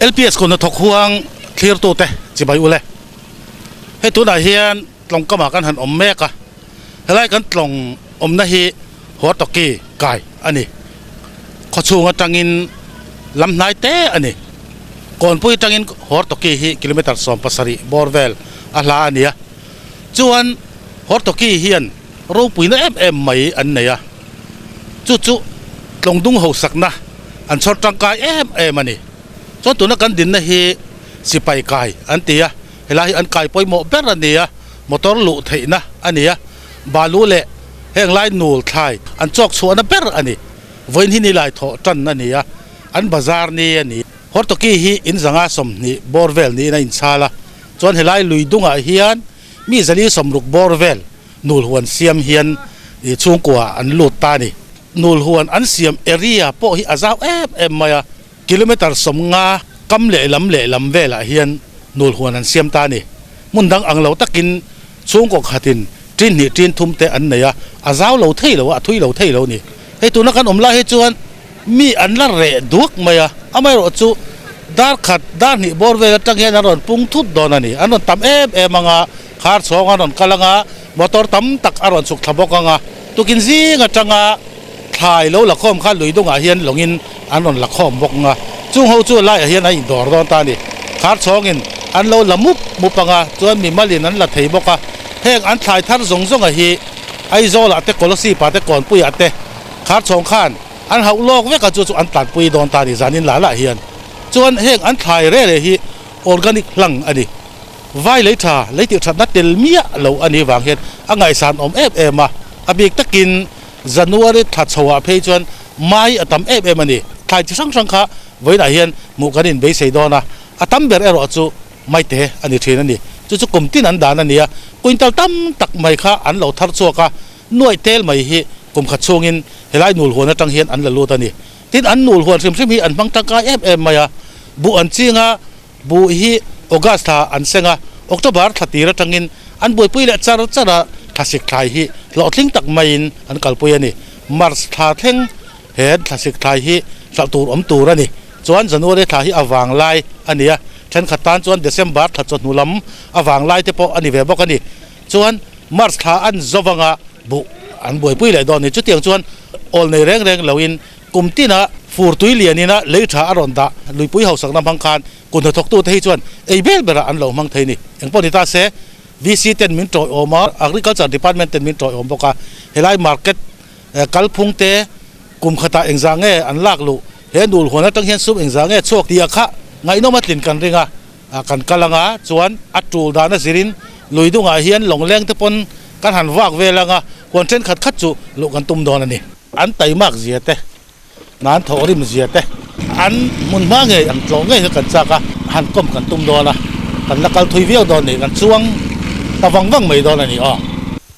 LPS kawhna thawk huang thlirtute chibai ule. Hei tunah hian tlawng kamah kan han awm mek a, helai kan tlawng awmna hi Huartawki kai a ni. Khawchhung atangin lam hnai te a ni. Kawnpui atangin Huartawki hi kilometre 17 bawr vel a hla a ni a. Chuan Huartawki hian ropuina em em mai an nei a, chu chu tlawngdung hausakna an chhawr tangkai em em a ni. Chuan tuna kan dinna hi sipai kai an ti a, helai hi an kai pawimawh ber a ni a, motor luh theihna a ni a, balu leh heng lai nul thlai an chawk chhuahna ber a ni. Vawiin hi nilai thawh tan a ni a, an bazar ni a ni. Hortoki hi in zanga 20 bawr vel niin a inchhal a, chuan helai lui dungah hian mi zali 60 bawr vel nul huan siam hian chhungkua an lut ta a ni. Nul huan an siam area pawh hi a zau em em mai a, kilometre 50 kam lehlam lehlam velah hian nul huan an siam ta a ni. Hmun dang ang lo takin chhungkaw khatin tin hnih tin thum te an nei a, a zau lo thei lo a, a thui lo thei lo a ni. Hei tuna kan awm lai hi chuan mi an la reh duak mai a, amaherawh chu dar khat dar hnih bawr vel atang hian an rawn pung thut dawn a ni. An rawn tam em em ang a, khar chhawng an rawn kal ang a, motor tam tak a rawn chhuk thla bawk ang a, tukin zing atanga thlai lo la khawm kha lui dungah hian lawngin an rawn la khawm bawk ang a, chung ho chu laiah hian a indawr dawn ta a ni. Khar chhawngin an lo la mup mup ang a, chuan mimalin an la thei bawk a, heng an thlai thar zawng zawnga hi Aizawlah te Kolosip-ah te Kawnpuiah te khar chhawng khan an hauh lawk vek a, chu chu an tlanpui dawn ta a ni zanin lah lah hian. Chuan heng an thlai reh reh hi organic hlang a ni. Vai lei tha, lei tih thatna tel miah lo a nih vang hian a ngaihsan awm em em a, a bik takin January thla chhoah phei chuan mai a tam em em a ni. Thlai chi hrang hrang kha vawiinah hian hmuh kan inbeisei dawn a, a tam ber erawh chu maite a ni thin a ni. Chu chu kum tin an dan a ni a, quintal tam tak mai kha an lo thar chhuak a, nuaih tel mai hi kum khat chhungin helai nul huan atang hian an la lut a ni. Tin, an nul huan hrim hrim hi an hmang tangkai em em mai a, buh an ching a, buh hi August thla an seng a, October thla tir atangin an buaipui leh char char a, thlasik thlai hi hlawhtling tak maiin an kalpui a ni. March thla thleng he thlasik thlai hi hralh tur awm tur a ni. Chuan January thla hi a vang lai a ni a, thenkhat tan chuan December thla chawhnu lam a vang lai te pawh a ni ve bawk a ni. Chuan March thla an zo anga buh an buaipui leh dawn a ni. Chutiang chuan awl nei reng reng loin kum tina fur tui lianina lei tha a rawn dah luipui hausakna hmang khan kut hnathawktute hi chuan ei ber berah an lo hmang thei a ni. Engpawh ni ta se, VC ten min tawiawm a, Agriculture Department ten min tawiawm bawk a, helai market kalphung te kum khatah engzah nge an lak luh, he nul huan atang hian sum engzah nge chhuak tih ah kha ngaihnawm a tlin kan ring a, kan kal anga chuan a tul dan a zirin lui dungah hian lawngleng te pawn kan han vak vel anga huan thenkhat khat chu luh kan tum dawn a ni. An taimak zia te, nan thawhrim zia te, an hmun hma ngei ang tlawh ngei kha kan chak a, han kawm kan tum dawn a, kan la kal thui viau dawn a ni, kan chuang ta vang vang mai dawn a ni aw.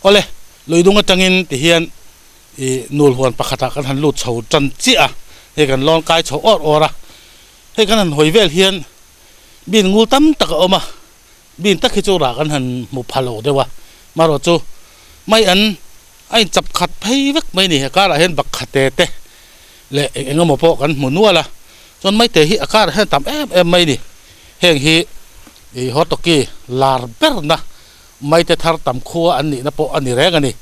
Awle, lui dung atangin ti hian ih nul huan pakhatah kan han lut chho tan chiah a, hei kan lawn kai chho awr awr a, hei kan han hawi vel hian bin ngul tam tak a awm a, bin tak hi chu rah kan han hmu pha lo deuh a, marawh chu mai an a inchap khat phei vek mai a ni, he karah hian bak khate te leh eng eng emaw pawh kan hmu nual a, chuan maite hi a karah hian a tam em em mai a ni, heng hi ih hawtawki lar berna maite thar tam khua an nihna pawh a ni reng a ni.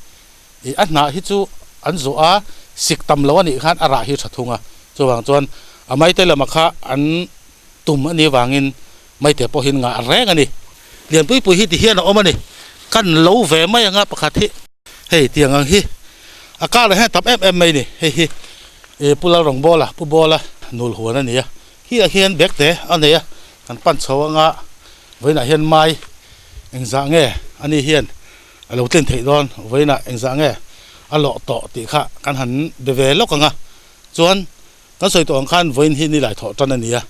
Ih a hnah hi chu an zawh a, sik tam lo a nih khan a rah hi tha thung a, chuvang chuan a maite lamah kha an tum a nih vangin maite pawhin ngah reng a ni. Lianpui pui hi ti hian a awm a ni, kan lo ve mai anga pakhat hi. Hei tiang ang hi a karah hian a tam em em mai a ni, hei hi ih Pu Lalrawngbawla, Pu Bawla nul huan a ni a, khi ah hian bag te a nei a, kan pan chho anga vawiinah hian mai engzah nge a ni hian a lo tlin theih dawn, vawiinah engzah nge a lawh tawh tih kha kan han be ve lawk ang a, chuan kan sawi tawh ang khan vawiin hi nilai thawh tan a ni a,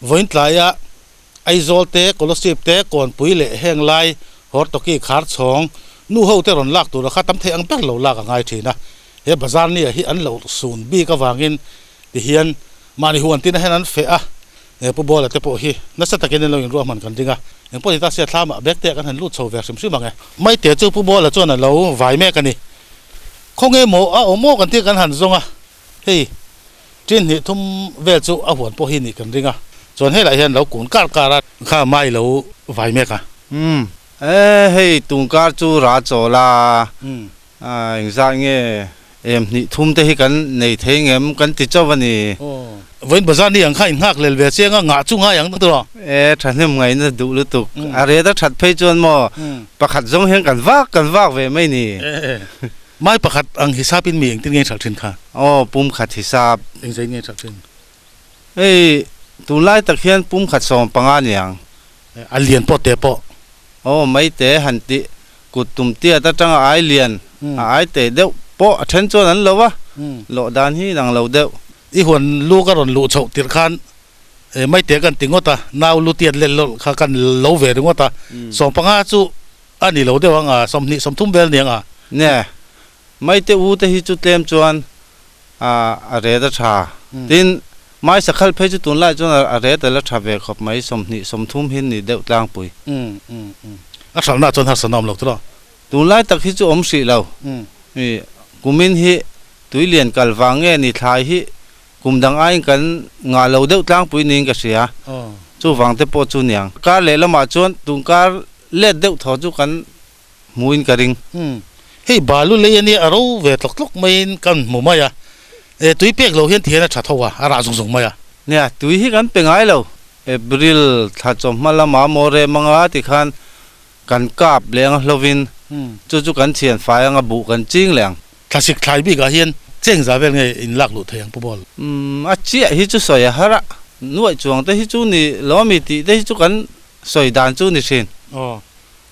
vawiin tlaia Aizawl te, Kolosip te, Kawnpui leh heng lai Hortoki khar chhawng nu ho te rawn lak tura kha tam thei ang ber lo lak a ngai thin a, he bazar nia hi an lo sun bik avangin tihian mahni huan tina hian an feh a, he Pu Bawla te pawh hi nasa takin an lo inruahman kan ring a, engpawh ni ta sia thlamah bag te ah kan han lut chho ve hrim hrim ang e. Maite chu Pu Bawla chuan a lo vai mek a ni. Khawnge maw a awm aw kan tih kan han zawng a, hei tin hnih thum vel chu a huan pawh hi nih kan ring a. Chuan helaiah hian lo kun kar kar a kha mai lo vai mek a. Umm e hei tungkar chu ra chawl a, engzat nge em hnih thum te hi kan nei thei ngem kan ti chauh a ni. Vawiin bazar ni ang kha in nghak lel ve chiang a, ngah chu ngai ang tawh. E thahnem ngaihna duh lutuk a ret a that phei chuan maw pakhat zawng hian kan vak kan vak ve mai ni. Mai pakhat ang hisap in mi engtin nge in hralh thin kha? Aw pum khat hisap. Engzai nge in hralh thin? Hei tunlai tak hian pum khat 15 niang. A lian pawh te pawh. Aw mai te han tih kut tum tiat atanga ai lian a ai te deuh pawh a then chuan an lo a, lawh dan hi inang lo deuh. I huan lu ka rawn luh chhoh tirh khan mai te kan ti ngawt a, nau lu tiat lel lawlh kha kan lo ve ringawt a, 15 chu a ni lo deuh ang a, 20 30 vel niang a. Nia, mai te u te hi chu tlem chuan a ret a tha. Tin, mai sakhal phei chu tunlai chuan a ret a la tha ve khawp mai, 20 30 hi ni deuh tlangpui. A hralhna chuan harsatna awm lo tawh. Tunlai tak hi chu awm hrih lo. Kumin hi tui lian kal vang nge ni thlai hi kum dang aiin kan ngah lo deuh tlangpui niin ka hria. Chuvang te pawh chu niang. Kar lehlamah chuan tun kar let deuh thaw chu kan hmuin ka ring. Umm. Hei balu lei ania a ro ve tlawk tlawk maiin kan hmu mai a. E tui pek lo hian thian a tha tho a, a rah zung zung mai a. Nia, tui hi kan pe ngai lo. April thla chawhma lama maw rem anga tikhan kan kap leng a hlovin chu chu kan thian fai anga buh kan ching leh ang. Thlasik thlai bikah hian cheng za vel nge in lak luh thei ang Pu Bawl? Umm, a chiah hi chu sawi a har a, nuaih chuang te hi chu ni lo ami tih te hi chu kan sawi dan chu ni thin. Aw.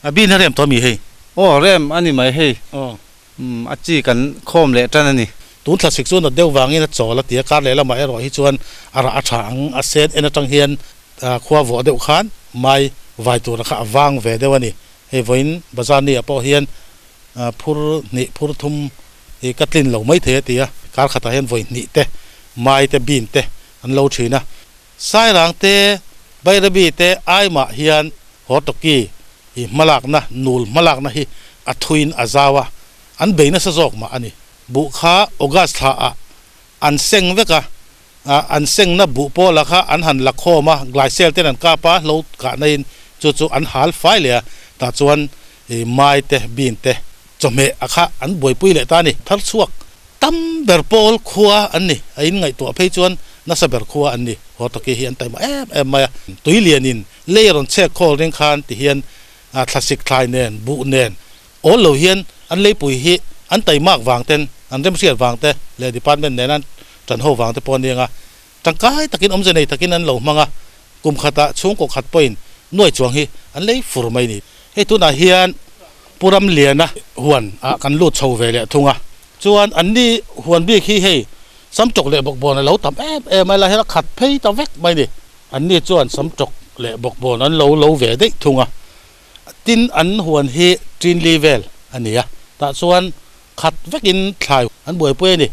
A bin a rem tawh ami hei? Aw rem a ni mai hei. Aw. Umm a chi kan khawm leh tan a ni. Tun thlasik chu nat deuh vangin a chawl a ti a, kar leh lamah erawh hi chuan a rah a tha ang a sen en atang hian khua vawh deuh khan mai vai tura kha a vang ve deuh a ni. Hei vawiin bazar ni ah pawh hian phur hnih phur thum hi ka tlin lo mai thei a ti a, kar khatah hian vawi hnih te mai te bin te an lo thin a. Sairang te Bairabi te aimah hian Hawtawki i hmalakna, nul hmalakna hi a thuin a zau a, an bei nasa zawk mah a ni. Buh kha August thla ah an seng vek a, an sengna buh pawla kha an han la khawm a, glycel ten an kap a, hlo kahna in chu chu an hal fai leh a, tah chuan i mai te, bean te, chawhmeh a kha an buaipui leh ta a ni. Thar chhuak Tam ber pawl khua an ni. A in ngaihtuah phei chuan nasa ber khua an ni. Hawtawki hi an taima em em mai a. Tui lianin lei a rawn chhek khawl ring khan ti hian thlasik thlai nen, buh nen awl lo hian an leipui hi an taimak vang ten, an remhriat vang te leh department nen an tan ho vang te pawh a ni ang a. Tangkai takin awmze nei takin an lo hmang a. Kum khatah chhungkaw khat pawhin nuai chuang hi an lei fur mai ni. Hei tunah hian Pu Ramliana huan ah kan lut chho ve leh thung a. Chuan anni huan bik hi hei samtawk leh bawkbawn a lo tam em em a, helai hian a khat phei ta vek mai ni. Anni chuan samtawk leh bawkbawn an lo lo ve daih thung a. Tin an huan hi Ṭinli vel a ni a, tah chuan khat vekin thlai an buaipui a ni.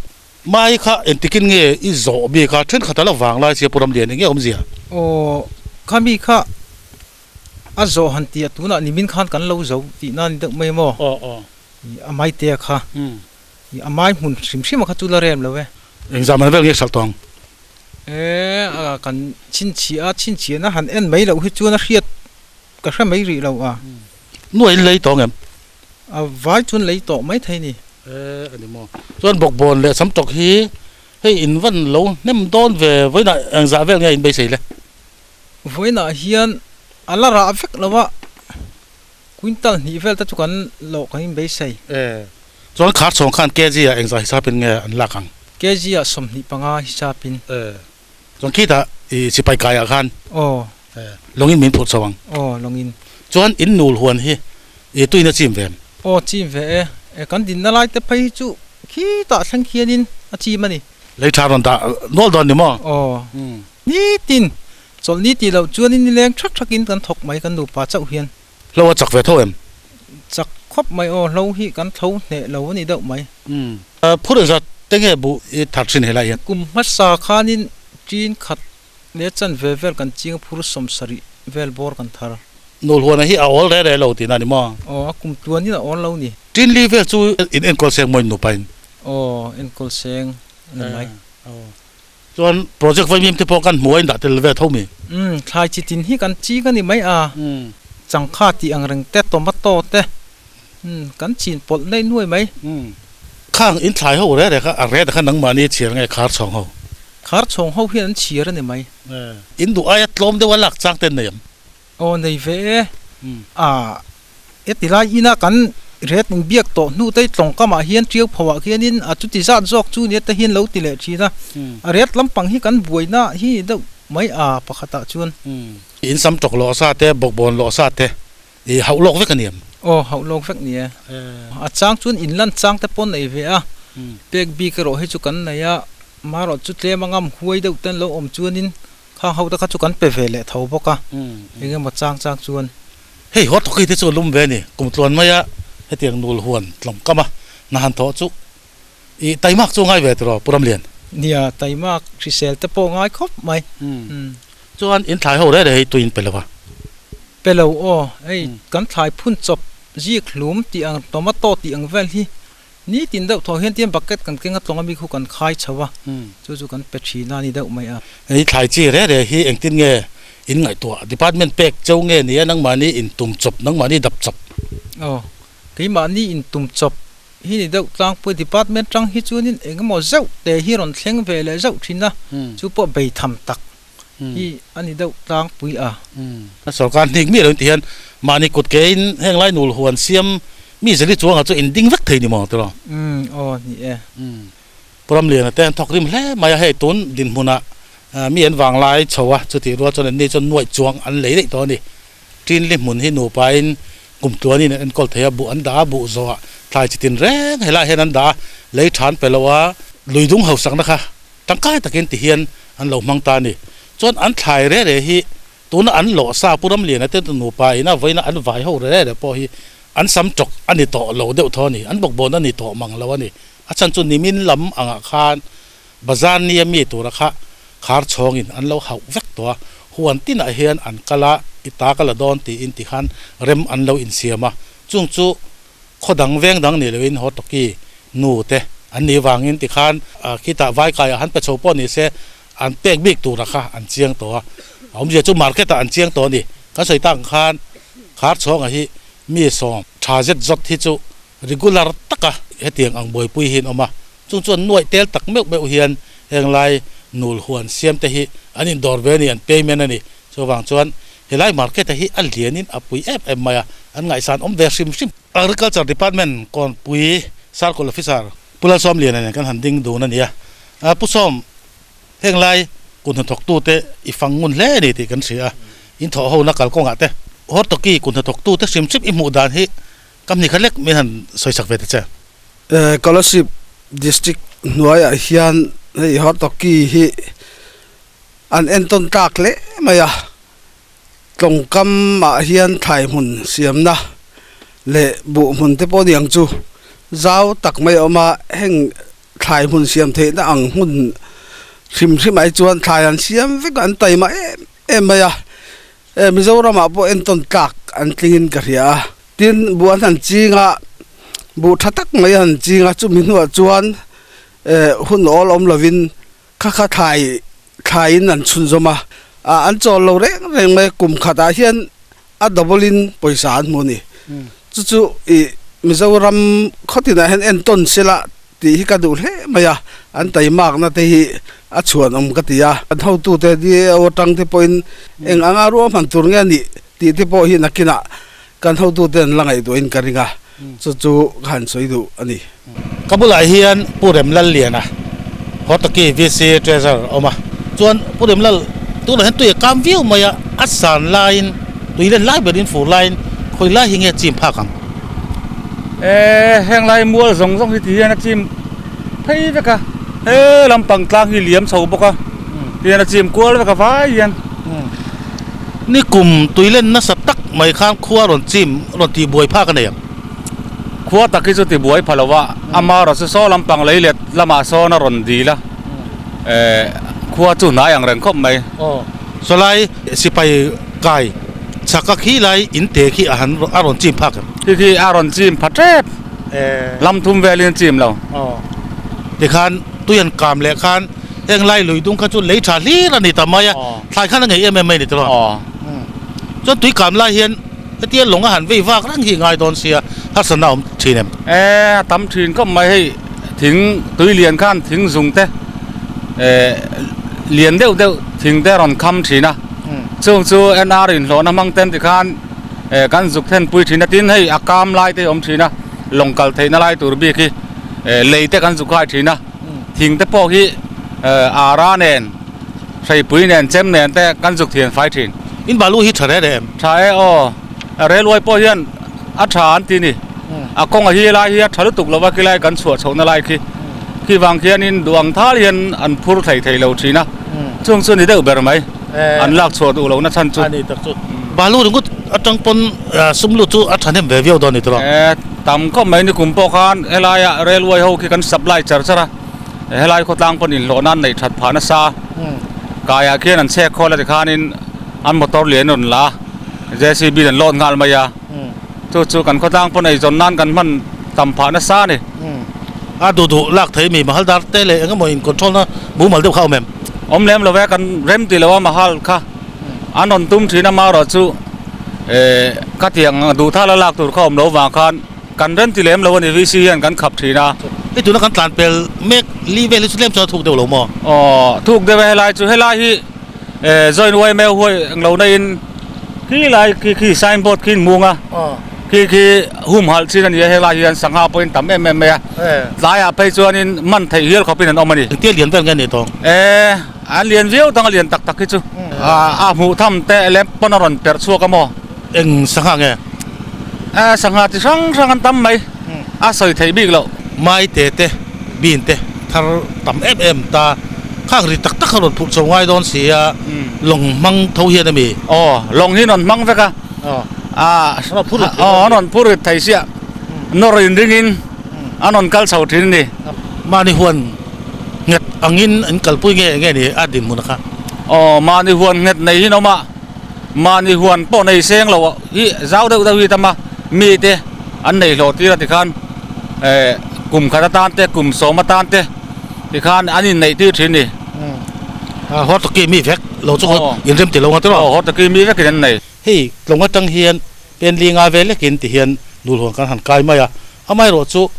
Mai kha engtikin nge i zawh bik a, thenkhat a la vang lai sia Pu Ramlian eng nge awmzia? Aw, khami kha a zawh han tih a tunah nimin khan kan lo zo tihna a ni deuh mai maw? Aw aw. A maite kha a mai hmun hrim hrim a kha chu la rem lo e. Engzah man vel nge hralh tawh ang? E, a kan chhinchhiah a, chhinchhiahna han en mai loh hi chuan a hriat ka hre mai rih lo a. Nuaih in lei tawh ang em? A vai chuan lei tawh mai thei ni. E a ni maw? Chuan bawkbawn leh samtawk hi hei in van lo hnem dawn ve vawiinah engzah vel nge in beisei le? Vawiinah hian a la rah vek lo a, quintal hnih vel te chu kan lawh kan in beisei. E chuan khar chhawng khan kg ah engzah hisapin nge an lak ang? Kg ah 25 hisapin. E chuan khitah i sipai kaiah khan. Aw. Lawngin min phurh chho ang. Aw, lawngin. Chuan in nul huan hi i tuina chim ve em? Aw, chim ve e. E, kan dinna lai te phei hi chu khitah thleng khianin a chim a ni. Lei tha rawn dah nual dawn ni maw? Aw, nitin chawlh ni tih loh chuanin nileng thak thakin kan thawk mai kan nupa chauh hian. Hlo a chak ve tho em? Chak khawp mai aw, hlo hi kan tho hneh lo a ni deuh mai. Phur engzat te nge buh i thar thin helai hian? Kum hmasa khanin ṭin khat Leh chanve vel kan ching phur 70 vel bawr kan thar. Nulhuana hi a awl reh reh lo tihna a ni maw? Aw, a kum tluanin a awl lo ni. Tinli vel chu in enkawl seng maw in nupa in? Aw, enkawl seng a ni mai. Aw. Chuan project vaimim te pawh kan hmu a indah tel ve tho mi. Umm thlai chi tin hi kan ching a ni mai a, changkha tih ang reng te, tomato te umm kan chin pawlh nei nuai mai. Umm khang in thlai ho reh reh kha a reh ta kha nangmahni chhiar nge khar chhawng ho? Khar chhawng ho hian an chhiar a ni mai. In duh aia tlawm deuh a lak chang te an nei ang. Aw nei ve e. A heti lai ina kan ret in biak tawh hnu te tlawngkamah hian tiau phoah khianin a chuti zat zawk chu nia te hian lo ti leh thin a. A ret lampang hi kan buaina hi deuh mai a pakhatah chuan. In sam tawk lawh sa te, bawkbawn lawh sa te i hauh lawk vek a ni em? Aw hauh lawk vek ni e. A chang chuan in lan chang te pawh nei ve a, pek bik erawh hi chu kan nei a, marawh chu tlem a ngam huai deuh ten lo awm chuanin Khang ho te kha chu kan pe ve leh tho bawk a, eng emaw chang chang chuan. Hei haw thawk hi te chu a lum ve a ni, kum tluan maia hetiang nul huan tlawng kam a hna han thawh chu i taimak chu a ngai ve tiraw Pu Ramlian? Nia, taimak hrisel te pawh a ngai khawp mai. Chuan in thlai ho reh reh hi tuin pe lo a? Pe lo aw, hei kan thlai phun chawp zik hlum tih ang tomato tih ang vel hi Nitin deuh thaw hian tian bucket kan keng a tlawng a mi khu kan khai chho a, chu chu kan pe thin a ni deuh mai a. Hei thlai chi reh reh hi engtin nge in ngaihtuah? Department pek cheu nge ni a nangmahni in tum chawp, nangmahni dap chawp? Aw, keimahni in tum chawp hi ni deuh tlangpui department tang hi chuanin eng emaw zeuh te hi rawn thleng ve leh zeuh thin a, chu pawh bei tham tak hi a ni deuh tlangpui a. Sorkar hnik miah lo in ti hian mahni kut ke in heng lai nul huan siam mi zeli chuangah chu in ding vek thei ni maw tiraw? Umm aw ni e. Pu Ramliana te an thawk rim hle mai a, hei tun dinhmunah mi an vang lai chho a, chutih rual chuan anni chuan nuaih chuang an lei daih tawh a ni. Tinli hmun hi nupa in kum tluanin an enkawl thei a, buh an dah a, buh zawhah thlai chi tin reng helaiah hian an dah a, lei than pe lo a, luidung hausakna kha Tangkai takin ti hian an lo hmang ta a ni. Chuan an thlai reh reh hi tuna an lawh sa Pu Ramliana te nupa ina vawiina an vai ho reh reh pawh hi an sam tawk a ni tawh lo deuh tho a ni. An bawkbawn a ni tawh mang lo a ni. A chhan chu nimin lam angah khan bazar nia mi tura kha khar chhawngin an lo hauh vek tawh a. Huan tinah hian an kal a, i ta ka la dawn tiin ti khan rem an lo insiam a. Chung chu Khaw dang veng dang nih loin haw tawki nu te an nih vangin tikhan khitah vaikaiah han pe chho pawh ni se an pek bik tura kha an chiang tawh a, a awmzia chu market ah an chiang tawh a ni. Kan sawi tak ang khan khar chhawngah hi mi sawm tha zet zawt hi chu regular taka hetiang ang buaipui hi an awm a, chung chuan nuaih tel tak meuh meuh hian heng lai nul huan siam te hi an indawr ve a ni, an payment a ni. Chuvang chuan Helai market a hi a lianin a pui em em mai a, an ngaihsan awm ve hrim hrim. Agriculture Department kawnpui Circle Officer Pu Lalsawmliana nen kan han ding dun a ni a. Pu Sawm, heng lai kut hnathawktute i fang ngun hle a ni tih kan hria a, in thawh hona kalkawngah te Hortoki kut hnathawktute hrim hrim i hmuh dan hi ka hni kha lek min han sawisak ve ta che. Kolasib District hnuaiah hian hei Hortoki hi An entawn tlak hle mai a, tlawngkam ah hian thlai hmun siamna leh buh hmun te pawh niang chu zau tak mai a awm a, heng thlai hmun siam theihna ang hmun hrim hrim ah hi chuan thlai an siam vek a, an taima em em mai a, eh Mizoram ah pawh entawn tlak an tling in ka hria a, tin buh an han ching a, buh tha tak mai an han ching a, chumi hnuah chuan eh hun awl awm lovin. Kha kha thlai thlaiin an chhunzawm a, an chawl lo reng reng mai, kum khatah hian a double in pawisa an hmu a ni. Chu chu ih Mizoram khawtinah hian entawn sela tih hi ka duh hle mai a, an taimakna te hi a chhuanawm ka ti a. An hotute DAO atang te pawhin eng anga ruahman tur nge a nih tih te pawh hi nakinah kan hotute an la ngaihtuahin ka ring a, chu chu ka han sawi duh a ni. Ka bulah hian Pu Remlalliana, Hotaki VC Treasurer a awm a, chuan Pu Remlal tunah hian tui a kam viau mai a, a san laiin tui len lai berin fur laiin khawi lai hi nge chim phak ang? E, heng lai mual zawng zawng hi ti hian a chim phei vek a, he lampang tlang hi liam chho bawk a, ti hian a chim kual vek a vai hian. Ni kum tui len nasa tak mai khan khua rawn chim rawn tih buai phak a nei ang. Khua tak hi chu ti buai pha lo a, ama erawh chu saw lampang lei let lamah sawn a rawn dil a, eh khua chu hnai ang reng khawp mai. Aw, sawlai sipai kai chhak a khi lai in te khi a han a rawn chim phak em? Khi khi a rawn chim pha tep, lam thum velin a chim lo. Aw, tikhan tui an kam leh khan. Heng lai lui dung kha chu lei tha hlir a ni ta mai a, thlai khan a ngei em em mai a ni tawh. Chuan tui kam lai hian hetia lawng a han vei vak reng hi ngai dawn sia, harsatna a awm thin em? E, a tam thin khawp mai hei, thing tui lian khan thing zung te lian deuh deuh thing te a rawn kham thin a, chung chu NR inhlawhna hmang ten tikhan kan zuk then pui thin a, tin hei a kam lai te hi a awm thin a, lawng kal theihna lai tur bik hi lei te kan zuk khai thin a. Thing te pawh hi ara nen, hreipui nen, chem nen te kan zuk thian fai thin. In balu hi tha reh reh em? Tha e aw. Railway pawh hian a tha an ti ni. A kawnga hi lai hi a tha lutuk lo va, khilai kan chhuah chhohna lai khi. Khi vang khianin duh ang thal hian an phur thei thei lo thin a. Chung chu ni deuh ber mai. An lak chhuah duh lohna chhan chu. A ni tak chu. Balu ringawt atang pawn sum lut chu a thahnem ve viau dawn ni tawh. E, tam khawp mai ni kum pawh khan helaia railway ho khi kan supply char char a, helai khawtlang pawn inhlawh nan neih that phah nasa a, kaiah khian an chhek khawl a tikhanin an motor lian an rawn la a, JCB in an load nghal mai a, chu chu kan khawtlang pawn eizawn nan kan hman tam phah nasa a ni. A duh duh lak thei mi mahal dar te leh engemaw in control na mumal deuh kha a awm em? Awm lem lo e, kan rem ti lo a mahal kha. An rawn tum thin a marawh chu eh ka tiang duh thal a lak tur kha awm lo vang khan kan rem ti lem lo a ni VC hian kan khap thin a. Hei tuna kan tlan pel mek li vel hi chu tlem chuan a thuk deuh lo maw? Aw thuk deuh e helai chu helai hi eh join uai meu huai englo na in khi lai khi khi sign board khi in hmung a khi khi humhalh chin a ni a helai hian sangha pawhin tam em em mai a tlaiah phei chuanin man theih hial khawpin an awm a ni. Engtia lian vel nge ni tawng? Eh. An lian viau dang a lian tak tak hi chu a hmuh tham te lem pawn a rawn perh chhuak a maw? Eng sangha nge? A sangha chi hrang hrang an tam mai, a sawi theih bik loh. Mai te te, bean te thar tam em em ta, khang ri tak tak a rawn phurh chho ngai dawn si a, lawng hmang tho hian a mi? Aw, lawng hi rawn hmang vek a, a rawn phur rit thei sia, nawr inringin an rawn kal chho thin a ni. Mahni huan Nghet angin an kalpui nge nge ni a dinhmun a kha? Aw, mahni huan nghet nei hi an awm a, mahni huan pawh nei seng lo hi zau deuh deuh hi tam a, mite an nei hlawh tir a tikhan eh kum khat atan te kum sawm atan te tikhan an inneih tir thin ni. A Hortoki mi vek lo chu inrem ti lo nga tiraw? Aw, Hortoki mi vekin an nei. Hei tlawng atang hian pen li nga vel lekin tihian nul huan kan han kai mai a, amaherawh chu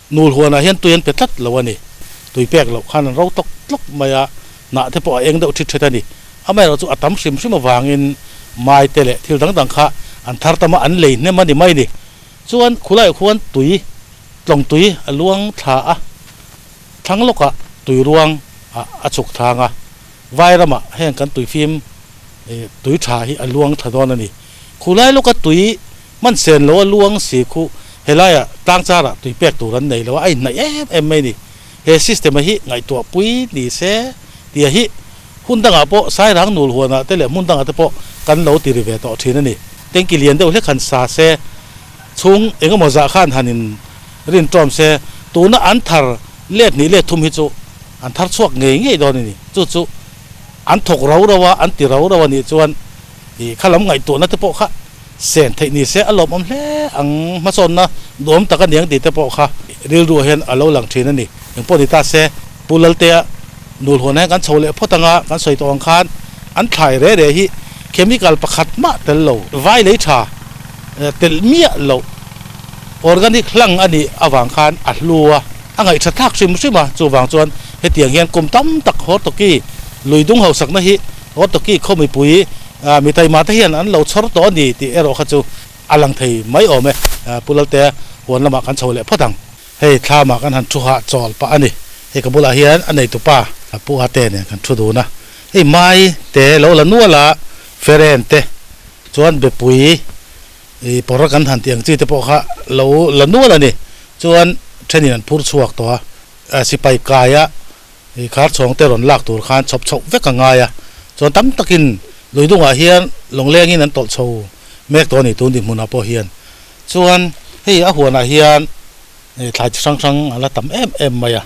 Nul huanah hian tui an pe tlat lo a ni. Tui pek loh khan an ro tawk tlawk mai a, hnah te pawh a eng deuh thit thet a ni. Amaherawhchu a tam hrim hrim avangin mai te leh thil dang dang kha an thar tam a, an lei hnem a ni mai ni. Chuan khulaiah khuan tui, tlawng tui a luang thla a, thlang lawkah tui ruang ah a chhuk thlang a, vai ramah heng kan tui fim tui tha hi a luang thla dawn a ni. Khulai lawka tui Hman sen lo a luang si khu helaiah tlang charah tui pek tur an nei lo a, a inhnaih em em mai ni. He system a hi ngaihtuah pui ni se tia hi hun dangah pawh Sairang nul huanah te leh hmun dangah te pawh kan lo ti ri ve tawh thin a ni. Tanky lian deuh hlek han sa se, chhung eng emaw zah khan han in rin tawm se, tuna an thar let hnih let thum hi chu an thar chhuak ngei ngei dawn a ni. Chu chu an thawk rau rau a, an ti rau rau a nih chuan ih kha lam ngaihtuahna te pawh kha Sen theih ni se a lawmawm hle ang hmasawnna duhawm tak a niang tih te pawh kha rilru hian a lo lang thin a ni. Eng pawh ni ta se, Pu Laltea nul huan hian kan chho leh phawt anga kan sawi tawh ang khan an thlai re re hi chemical pakhat mah tel lo, vai lei tha telh miah loh, organic hlang a nih avang khan a hlu a, a ngaihtha thlak hrim hrim a, chuvang chuan hetiang hian kum tam tak Hortoki lui dung hausakna hi Hortoki khaw mipui Mi taima te hian an lo chhawr tawh a ni tih erawh kha chu a lang thei mai awm e. Pu Lalte, huan lamah kan chho leh phawt ang. Hei thlamah kan han thu hah chawl pah a ni. Hei ka bulah hian a neitu pa Pu Ate nen kan thu dun a. Hei mai te lo la nual a, Feren te chuan bepui i pawr kan han tih ang chi te pawh kha lo la nual a ni. Chuan thenin an phur chhuak tawh a, sipai kaia I khar chhawng te rawn lak tur khan chhawp chhoh vek a ngai a, chuan tam takin lui dungah hian lawnglengin an tawlh chho mek tawh a ni tun dinhmunah pawh hian. Chuan hei a huanah hian thlai chi hrang hrang a la tam em em mai a,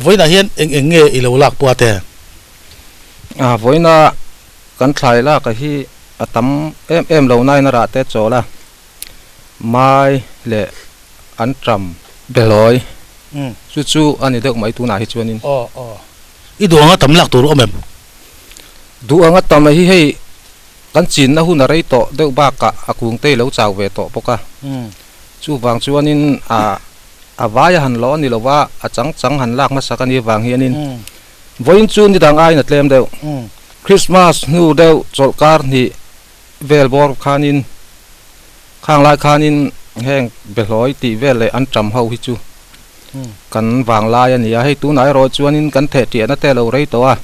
vawiinah hian eng eng nge i lo lak pua te? A vawiina kan thlai lak a hi a tam em em lo nain a rah te chawl a, mai leh an ṭam belawi. Chu chu a ni deuh mai tunah hi chuanin. Aw aw. I duh anga tam lak tur awm em? Duh anga tam hi hei kan chinna hun a rei tawh deuh bakah a kungte lo chau ve tawh bawk a. Chuvang chuanin a a vaia han lawh a ni lova, a chang chang han lak hmasak a nih avang hianin vawiin chu ni dang aiin a tlem deuh. Christmas hnu deuh chawlhkar hnih vel bawr khanin khang lai khanin heng behlawi tih vel leh an ṭam ho hi chu kan vang lai a ni a, hei tunah erawh chuanin kan theh ṭiahna te a lo rei tawh a,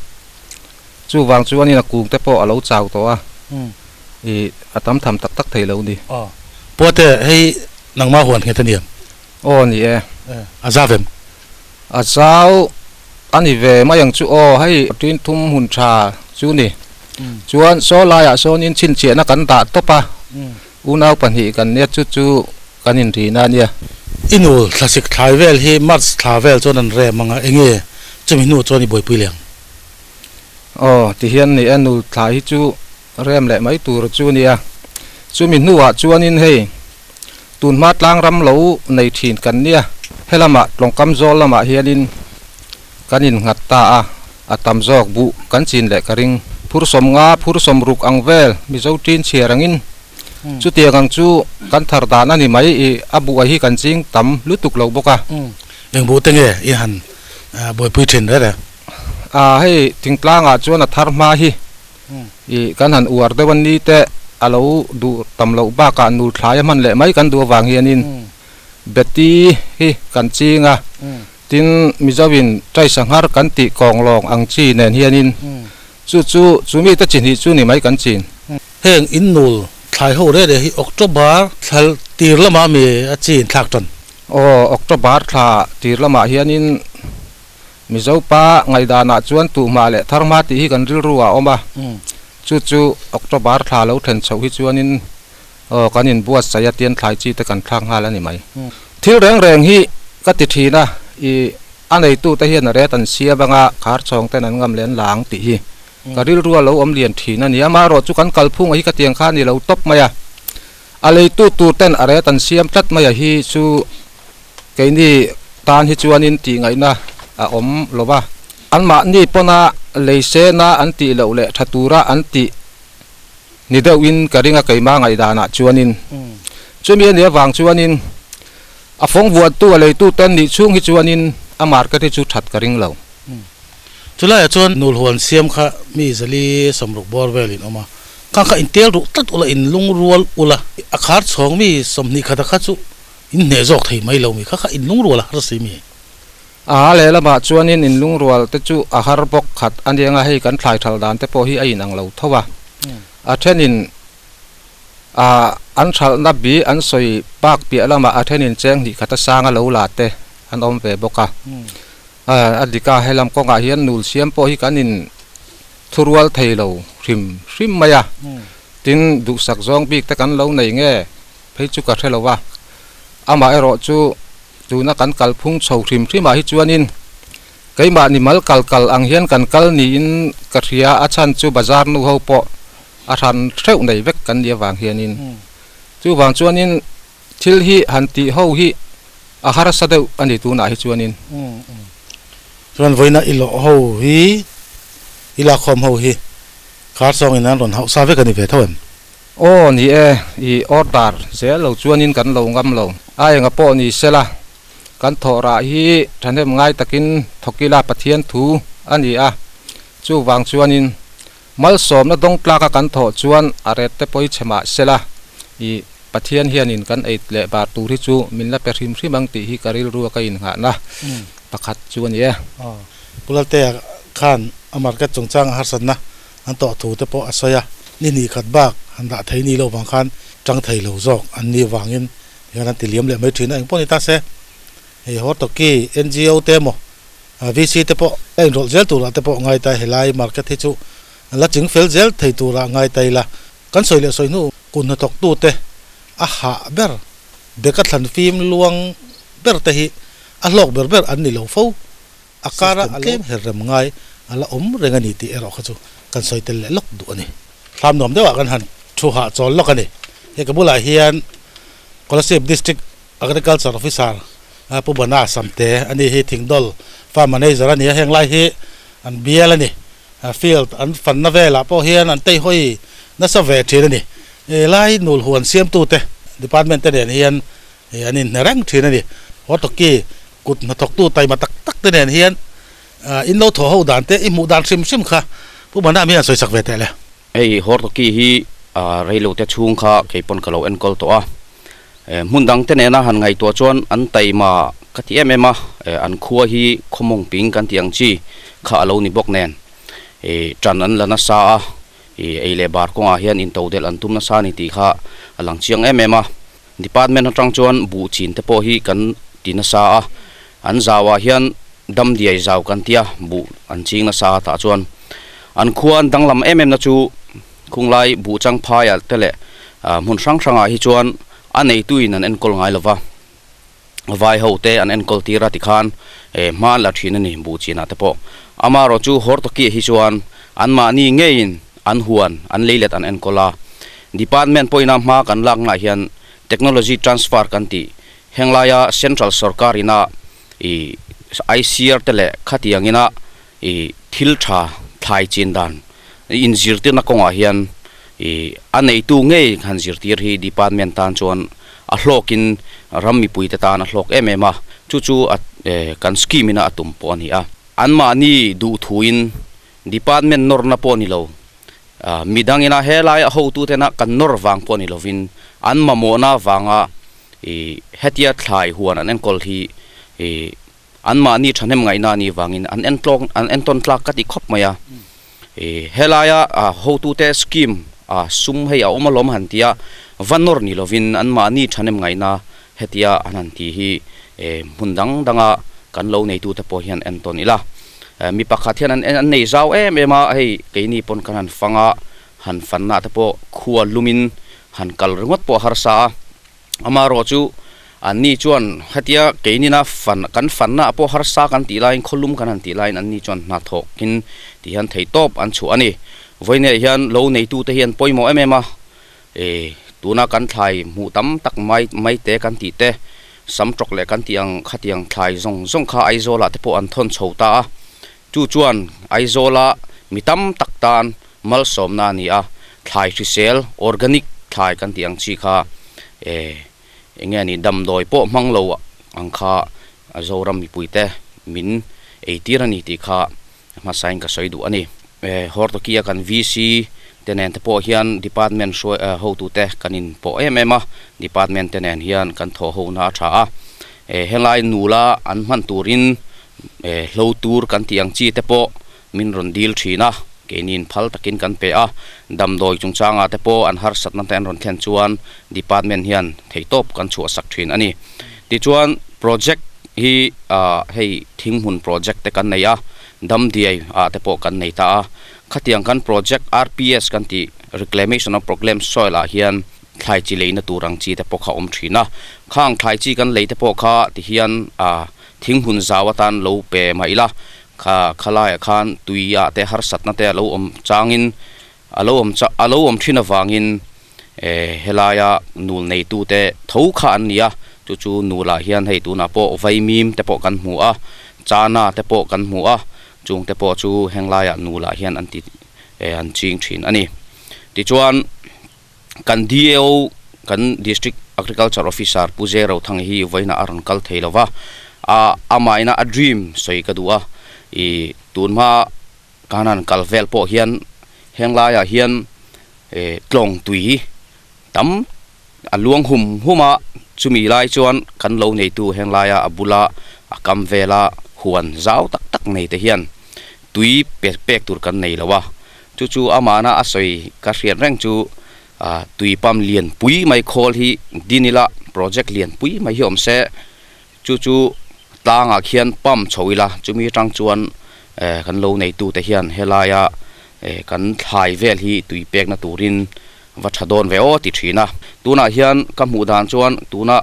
chuvang chuanin a kung te pawh a lo chau tawh a, ih a tam tham tak tak thei lo ni. Aw Puate hei nangmah huan nghet a ni em? Aw ni e. A zau em? A zau a ni ve mai ang chu aw, hei tin thum hun tha chu ni. Chuan saw laiah sawnin chhinchhiahna kan dah tawp a, unau pahnih kan nia chu chu kan inrihna a nia. I nu thlasik thlai vel hi March thla vel chuan an rem ang a, enge chumi hnu chuan i buaipui leh ang? Aw, tihian ni e, nu thlai hi chu rem leh mai tur chu nia. Chumi hnuah chuanin hei tunhma tlangram lo nei thin kan nia. Helamah tlawngkam zawl lamah hianin kan innghat ta a, a tam zawk buh kan chin leh ka ring. Phur sawm nga, phur sawm ruk ang vel Mizo tin chhiar angin chutiang ang chu kan thar dan a ni mai i a buh a hi kan ching tam lutuk lo bawk a. Eng buh te nge i han buaipui thin rere? A hei thingtlangah chuan a thar hma hi I kan han uar deuh a ni te a lo duh tam loh bakah nul thlai a hman leh mai kan duh avang hianin Betty hi kan ching a, tin Mizoin Taisanghar kan tih kawng lawng ang chi nen hianin chu chu chu mite chi hnih chu ni mai kan chin. Heng in nul thlai ho reh reh hi October thla tir lamah mi a chi inthlak tan? Aw, October thla tir lamah hianin Mizo pa ngaihdanah chuan tuhma leh tharhma tih hi kan rilru ah a awm a, chu chu October thla lo then chhoh hi chuanin aw kan inbuatsaih a tian thlai chi te kan thlak nghal a ni mai. Thil reng reng hi ka ti thin a, i a neitute hian a ret an siam anga khar chhawng ten an ngam leh an la ang tih hi ka rilru a lo awm lian thin a ni. Amaherawh chu kan kalphung a hi ka tiang kha a ni lo tawp mai a, a leitu tur ten a ret an siam tlat mai a hi chu Keini tan hi chuanin tih ngaihna a awm lo va, anmahni pawna lei sena an tih loh leh tha tura an tih ni deuhin ka ring a keimah ngaihdanah chuanin. Chumi a nih avang chuanin a fawng vuantu a leitu ten nih chhung hi chuanin a market hi chu that ka ring lo. Chulaiah chuan nulhuan siam kha mi zali sawmruk bawr velin awm a, khang kha intel ruh tlat ula inlungrual ula a khar chhawng mi 20 khata kha chu In hneh zawk thei mai lo mi kha kha in lungrual a har si mi. A lehlamah chuanin in lungrual te chu a har bawk khat a nia nga hei kan thlai thal dan te pawh hi a inang lo tho a. A thenin a an thalhna bi an sawi bak piah lamah a thenin cheng hnih khat a sang a lo la te an awm ve bawk a. A dik a helam kawngah hian nul siam pawh hi kan in thurual thei lo hrim hrim mai a. Tin duhsak zawng bik te kan lo nei nge. Phei chu ka hre lo a, amah erawh chu tuna kan kalphung chho hrim hrimah hi chuanin keimah ni mal kal kal ang hian kan kal niin ka hria, a chhan chu bazar nu ho pawh a hran hreuh nei vek kan nih avang hianin. Chuvang chuanin thil hi han tih ho hi a harsa deuh a ni tunah hi chuanin. Chuan vawiina i lawh ho hi, i lakkhawm ho hi khar sawngin an rawn hauh sa vek a ni ve tho em? Aw ni e, i order zel lo chuanin kan lo ngam lo. A enga pawh ni sela, kan thawh rah hi thahnem ngai takin thawk ila Pathian thu a ni a, chuvang chuanin malsawmna dawng tlaka kan thawh chuan a ret te pawi chhe mah sela, i Pathian hianin kan ei leh bar tur hi chu min la pe hrim hrim ang tih hi ka rilru a ka innghahna pakhat chu a ni e. Pu Laltea khan a market chungchanga harsatna An tawh thu te pawh a sawi a, ni hnih khat bak han dah thei ni lo vang khan tang thei lo zawk an nih vangin hian an ti liam leh mai thin a, engpawh ni ta se hei Hortoki NGO te emaw VC te pawh a inrawlh zel turah te pawh ngai ta helai market hi chu la ching fel zel thei turah ngai ta ila kan sawi leh sawi hnu kun hnathawk tu te a hah ber beka thlan fim luang ber te hi a hlawk ber ber an ni lo fo. A kara a tlem her rem ngai a la awm reng a ni tih erawh kha chu kan sawi tel leh lawk duh a ni. Thlam nuam deuhah kan han thu hah chawl lawk a ni. He ka bulah hian Kolasib District Agriculture Officer Pu Bana Samte a ni hi Thingdawl Farm Manager a ni a, heng lai hi an bial a ni. Field an fanna velah pawh hian an teihawi nasa ve thin a ni. Helai nul huan siamtute department te nen hian an inhne reng thin a ni. Hortoki kut hnathawktu taima tak tak te nen hian in lo thawh ho dan te i hmuh dan hrim hrim kha Pu Bana hian sawi chak ve teh le. Hei Hortoki hi reilote chhung kha kei pawn ka lo enkawl tawh a. Hmun dang te nena han ngaihtuah chuan an taima ka ti em em a, an khua hi khawmawng ping kan tih ang chi kha a lo ni bawk nen ṭan an la nasa a, ei leh bar kawngah hian intodelh an tum nasa a ni tih kha a lang chiang em em a. Department atang chuan buh chin te pawh hi kan ti nasa a, an zauah hian dam diai zau kan tia buh an ching nasa a tah chuan an khua an danglam em em na chu Khunglai buh chang phaiah te leh hmun hrang hrangah hi chuan a neituin an enkawl ngai lova, vai ho te an enkawl tir a tikhan hma an la thin a ni buh chinah te pawh. Amaherawh chu Hortoki hi chuan anmahni ngeiin an huan, an leilet an enkawl a. Department pawhina hma kan laknaah hian technology transfer kan tih henglaia central sorkar ina ih ICR te leh khatiangina ih thil tha thlai chin dan inzirtirna kawngah hian ih a neitu ngei han zirtir hi department tan chuan a hlawkin ram mipuite tan a hlawk em em a, chu chu a kan scheme ina a tum pawh a ni a. Anmahni duhthuin department nawrna pawh ni lo, midangina helai a hotutena kan nawr vang pawh ni lovin an mamawhna vanga ih hetia thlai huan an enkawl hi ih Anmahni thahnem ngaihna a nih vangin an entlawk an entawn tlak ka ti khawp mai a. Ih helaia hotute scheme a sum hei a awm alawm han tia va nawr ni lovin anmahni thahnem ngaihna hetia an han ti hi hmun dang danga kan lo neitute pawh hian entawn ila. Mi pakhat hian an an nei zau em em a, hei keini pawn kan han fang a, han fanna te pawh khua lumin han kal ringawt pawh a harsa a. Amaherawh chu anni chuan hetia keinina fan kan fanna pawh harsa kan tih laiin khawlum kan han tih laiin anni chuan hna thawkin ti hian theihtawp an chhuah a ni. Vawiinah hian lo neitute hi an pawimawh em em a, ih tuna kan thlai hmuh tam tak mai mai te kan tih te, sam tawk leh kan tih ang khatiang thlai zawng zawng kha Aizawlah te pawh an thawn chho ta a, chu chuan Aizawla mi tam tak tan Malsawmna a ni a, thlai hrisel, organic, thlai kan tih ang chi kha eh eng nge ni damdawi pawh hmang lo ang kha Zoram mipuite min eitir a ni tih kha hmasain ka sawi duh a ni. Eh Hortoki a kan VC te nen te pawh hian department hruai eh hotute kan inpawh em em a, department te nen hian kan thawh hona a tha a. Eh helai nula an hman turin eh hlo tur kan tih ang chi te pawh Min rawn dil thin a, keiniin phal takin kan pe a, damdawi chungchangah te pawh an harsatna te an rawn thlen chuan department hian theihtawp kan chhuahsak thin a ni. Tichuan project hi ah hei thinghmun project te kan nei a, damdiai ah te pawh kan nei ta a, khatiang kan project RPS kan tih Reclamation of Proclaimed Soil ah hian thlai chi leina tur ang chi te pawh kha awm thin a, khang thlai chi kan lei te pawh kha tihian ah thinghmun zau atan lo pe mah ila Kha khalaiah khan tuiah te harsatna te a lo awm changin a lo awm a lo awm thin avangin eh helaia nul neitute tho kha an ni a, chu chu nulah hian hei tunah pawh vaimim te pawh kan hmu a, chana te pawh kan hmu a, chung te pawh chu henglaiah nulah hian an ti eh an ching thin a ni. Tichuan kan DAO kan District Agriculture Officer Pu Zero Rothang hi vawiinah a rawn kal thei lo va, a amahina a dream sawi ka duh a, ih tun hma kan han kal vel pawh hian heng laiah hian eh tlawng tui tam a luang hum hum a, chumi lai chuan kan lo neitu heng laia a bula a kam vela huan zau tak tak nei te hian tui pe pek tur kan nei lo a. Chu chu amahna a sawi ka hriat reng chu tui pump lian pui mai khawl hi din ila project lian pui mai hi awm se chu chu tlangah khian pump chho ila chumi atang chuan kan lo neitute hian helaia kan thlai vel hi tui pekna turin va tha dawn ve aw ti thin a. Tunah hian ka hmuh dan chuan tuna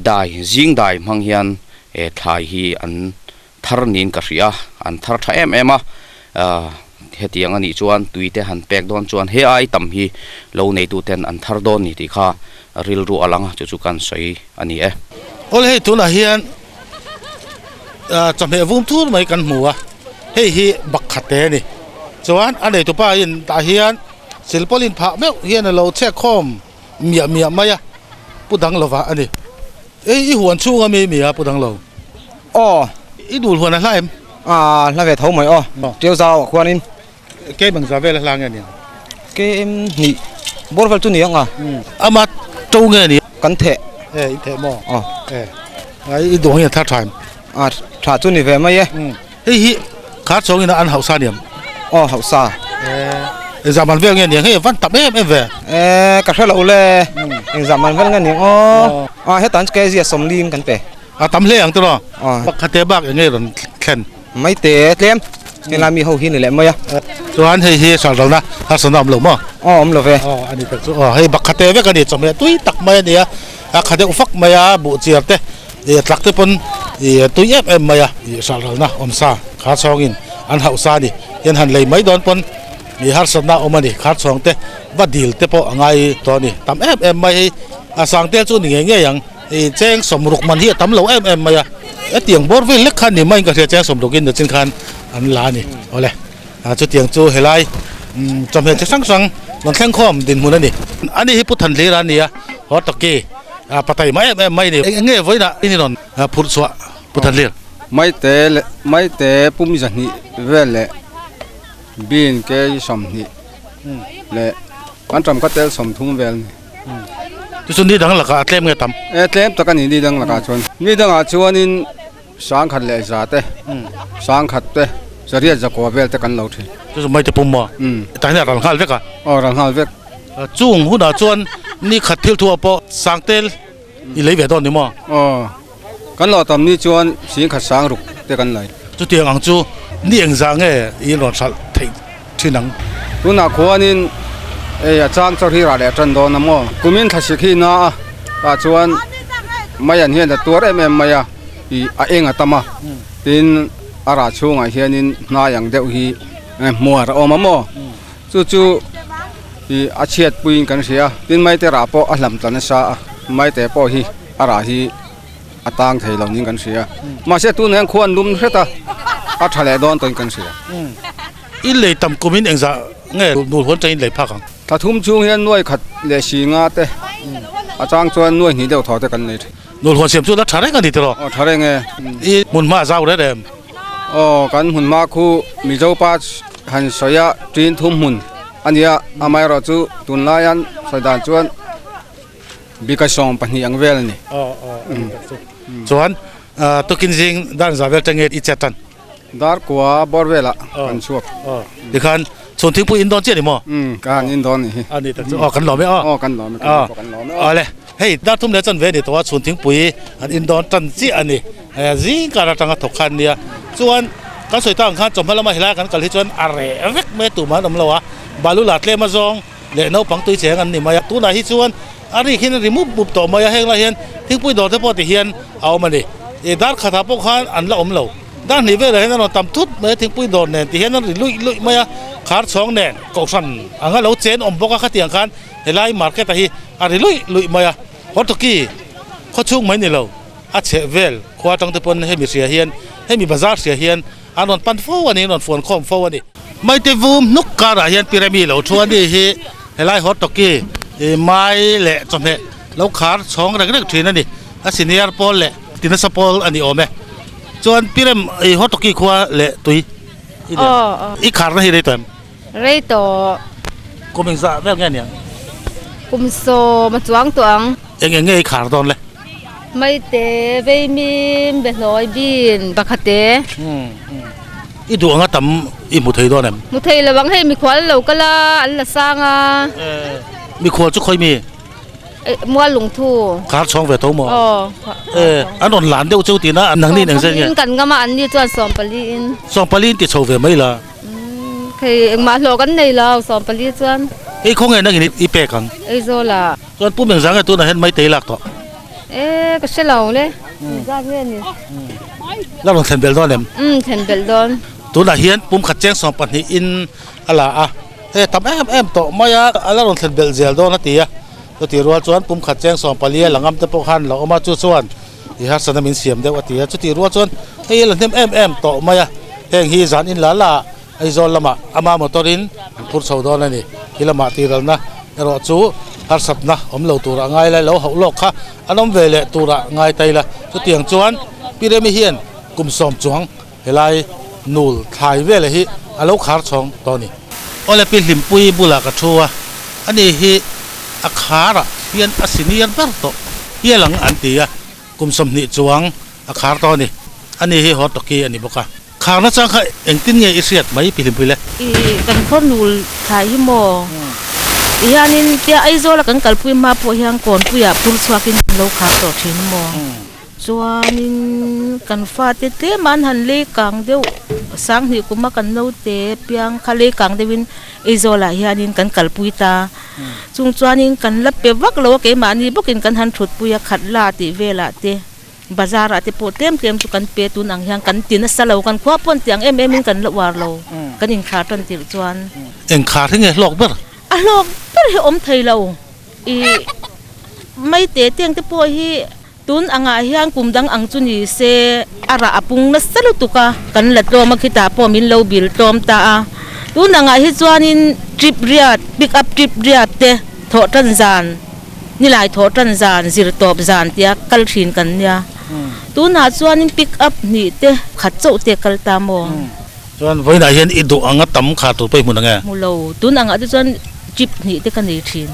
dai zing dai hmang hian thlai hi an Thar niin ka hria, an thar tha em em a, hetiang a nih chuan tui te han pek dawn chuan he ai tam hi lo neitu ten an thar dawn ni tih kha rilru a lang a, chu chu kan sawi a ni e. Awle hei tunah hian Chawhmeh vum thur mai kan hmu a, hei hi bakkhat te a ni. Chuan a neitupa in tah hian silpawlin phah meuh hian a lo chhek khawm miah miah mai a, pu dang lova a ni. Ei i huan chhung a mi mi a pu dang lo? Aw. I dul huan a hla em? Aa hla ve tho mai aw. Ṭiau zau ah khuanin. Kei bang za vel a hla nge ni ang? Km hnih bawr vel chu ni ang a. Ama to nge ni? Kan theh. E i theh maw? Aw. E i duang hian tha tha em? A tha chu ni ve mai e. Hei hi khar chhawng in an hausa ni ang? Aw hausa. E engzah man vel nge ni ang? Hei van tam em em ve. E ka hre lo le. Engzah man vel nge ni ang aw? A hetan chu kzia sawmlim kan pe. A tam hle ang tiraw? Pakhat te bak eng nge rawn thlen? Mai te tlem, helai mi ho hi ni leh mai a. Chuan hei hi saralna harsatna awm lo maw? Aw awm lo ve. Aw a ni tak chu aw hei bakha te vek a ni chawhmeh tui tak mai a ni a, a kha deuh fak mai a buh chiar te ih tlak te pawn ih tui em em mai a ih saralna awm sa khar chhawngin an hauh sa a ni. Hian han lei mai dawn pawn ih harsatna awm a ni khar chhawng te va dil te pawh a ngai tawh a ni tam em em mai hei a sang tel chu ni ngei ngei ang. I cheng sawmruk man hi a tam lo em em mai a, hetiang bawr vel lek khan ni maiin ka hria cheng sawmruk in nachin khan an la a ni. Awle, chutiang chu helai chawhmeh chi hrang hrang rawn thleng khawm dinhmun a ni. Ani hi Pu Thanhlira a ni a, haw tawki patai mai em em mai a ni. Eng nge vawiinah i rawn phurh chhuah Pu Thanhlir? Maite leh maite pum zahnih vel leh bean kg 20 leh kan ṭam kha tel 30 vel a ni. Chu chu ni dang lakah a tlem nge tam? E tlem tak a ni ni dang lakah chuan. Ni dangah chuanin sangkhat leh za te, sangkhat te, zariat zakua vel te kan lo thin. Chu chu maite pum maw? Tah hian a ral nghal vek a? Aw ral nghal vek. Chung hunah chuan ni khat thil thuah pawh sangtel i lei ve dawn ni maw? Aw kan lo tam ni chuan singkhat sang ruk te kan lei. Chutiang ang chu ni engzah nge i rawn hralh theih thin ang. Tunah khuanin ei a chang chawr hi rah leh tan dawn a maw? Kumin thlasik hi na a, tah chuan mai an hian a tuar em em mai a, ih a eng a tam a, tin a rah chhungah hianin hnai ang deuh hi hmuar a awm a maw? Chu chu ih a chhiat puiin kan hria, tin maite rah pawh a hlam ta nasa a, maite pawh hi a rah hi a tang thei lo niin kan hria. Mahse tunah hian khua an lum hret a, a tha leh dawn tawhin kan hria. I lei tam kumin engzah nge nul huan changin lei phak ang? Thla thum chhung hian nuai khat leh si nga te, a chang chuan nuai hnih deuh thaw te kan nei thin. Nul huan siam chu la tha reng a ni tiraw? Aw tha reng e. I hmun hma a zau reng em? Aw kan hmun hma khu Mizo pa han sawi a tin thum hmun a nia, amaherawhchu tunlaian sawi dan chuan Bika 12 ang vel a ni. Aw aw a ni tak chu. Chuan tukin zing dar za vel tenge i chet tan? Dar kua bawr velah kan chhuak. Aw tikhan chhun thingpui in dawn chiah ni maw? Umm ka han in dawn ni hi. A ni tak chu. Aw kan lawm e aw. Aw kan lawm e kan pawh kan lawm e aw. Awle hei dar thum leh chan ve ni tawh a chhun thingpui an in dawn tan chiah a ni. Zing kar atanga thawk khan nia. Chuan kan sawi tak ang khan chawhma lama helai kan kal hi chuan a reh vek mai a tumah an awm lo a. Balu la tlem azawng leh naupang tui cheng an ni mai a, tunah hi chuan a rik hian a ri mup mup tawh mai a, heng lai hian thingpui dawr te pawh ti hian a awm a ni. Ih dar khatah pawh khan an la awm lo, dar hnih velah hian a rawn tam thut mai a, thingpui dawr nen ti hian a ri luih luih mai a, khar chhawng nen kohhran anga lo chen awm bawk a khatiang khan helai market ah hi a ri luih luih mai a, Hortoki khaw chhung mai ni lo a chheh vel khua atang te pawn hemi hria hian hemi bazar hria hian An rawn pan fo a ni, an rawn fuan khawm fo a ni. Maite vum hnuk karah hian Pirami lo thu a ni hi helai hawt tawki mai leh chawhmeh lo khar chhawng reng reng thin a ni. A senior pawl leh ti nasa pawl a ni awm e. Chuan Pirem i hawt tawki khua leh tui i ni ang. I kharna hi rei tawh em? Rei tawh. Kum engzah vel nge niang? Kum sawm a chuang tawh ang. Eng eng nge i khar dawn le? Maite, Veimim, Behlawi, Bean, Bakhate. I duh anga tam i hmu thei dawn em? Hmu thei lo ang hei mikhual lo kal a, an la sang a. Mikhual chu khawi mi? Mual lungthu. Khar chhawng ve tho maw? Aw. E, an rawn lan deuh cheu tina nangni in engzet nge? Sawmpali in kan ngam a, anni chuan sawmpali in. Sawmpali in ti chho ve mai la. Hei engmah hlawh kan nei lo sawmpali chuan. Hei khawnge nangin i pek ang? Aizawl ah. Chuan Pu Mengzang nge tunah hian maitei lak tawh? E ka hre lo le, engzat nge ni? La rawn thlen belh dawn em? Umm thlen belh dawn. Tunah hian pumkhat cheng 12 in a la a, hei a tam em em tawh mai a, a la rawn thlen belh zel dawn a ti a. Chutih rual chuan pumkhat cheng 14 a la ngam te pawh khan lo awm a, chu chuan i harsatna min siam deuh a ti a. Chutih rual chuan Hei a la hnem em em tawh mai a, heng hi zan in la la Aizawl lamah ama motor in an phur chho dawn a ni. Khi lamah tiralna erawh chu harsatna awm lo tura ngai lai lo hauh lawk kha an awm ve leh tura ngai ta ila. Chutiang chuan Pi Remi hian kum sawm chuang helai nul thlai vele hi a lo khar chhawng tawh a ni. Awle Pi Hlimpui bulah ka thu a, ani hi a kharah hian a senior ber tawh hial ang an ti a, kum 20 chuang a khar tawh a ni. Ani hi Hortoki a ni bawk a. Kharna chang kha engtin nge i hriat mai Pi Hlimpui le? I kan khaw nul thlai hi maw? Ti hianin tia Aizawla kan kalpui hma pawh hian Kawnpuiah phur chhuakin kan lo khar tawh thin maw? Chuanin kan fate tlem an han lei kang deuh sanghnih kuma kan naute piang kha lei kang deuhin Aizawlah hianin kan kalpui ta. Chung chuanin kan la pe vak lo a keimahni bawkin kan han thutpui a khat la tih velah te. Bazar ah te pawh tlem tlem chu kan pe tun ang hian kan ti nasa lo, kan khua pawn tiang em em in kan la uar lo, kan inkhar tan tirh chuan. Engkhar hi nge hlawk ber? A hlawk ber hi awm thei lo, i mai te teng te pawh hi tun angah hian kum dang ang chu ni se a rah a pung nasa lutuk a, kan la tlawm a khitah pawh min lo bil tlawm ta a, tun angah hi chuanin trip riat, pick up trip riat te thawh tan zan. Nilai thawh tan zan, zir tawp zan tia kal thin kan nia. Tunah chuanin pick up hnih te khat chauh te kal ta maw? Chuan vawiinah hian i duh anga tam kha tur pawh i hmun ang e? Hmu lo. Tun angah te chuan trip hnih te ka nei thin.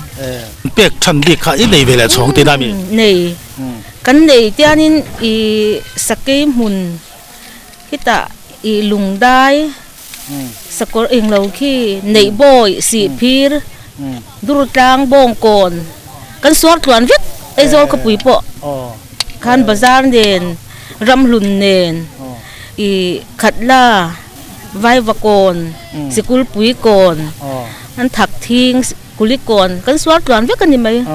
Pek than bik kha i nei ve leh chhawng tihna mi? Nei. Kan nei tianin i sakei hmun khitah i lungdai Sakawr englo khi Neihbawi, Sihphir, Durtlang, Bawngkawn kan suar tluan vek Aizawl khawpui pawh khan bazar nen Ramhlun nen ih Khatla, Vaivakawn, Sikulpuikawn, an Thakthing, Kulikawn kan suar tluan vek a ni mai.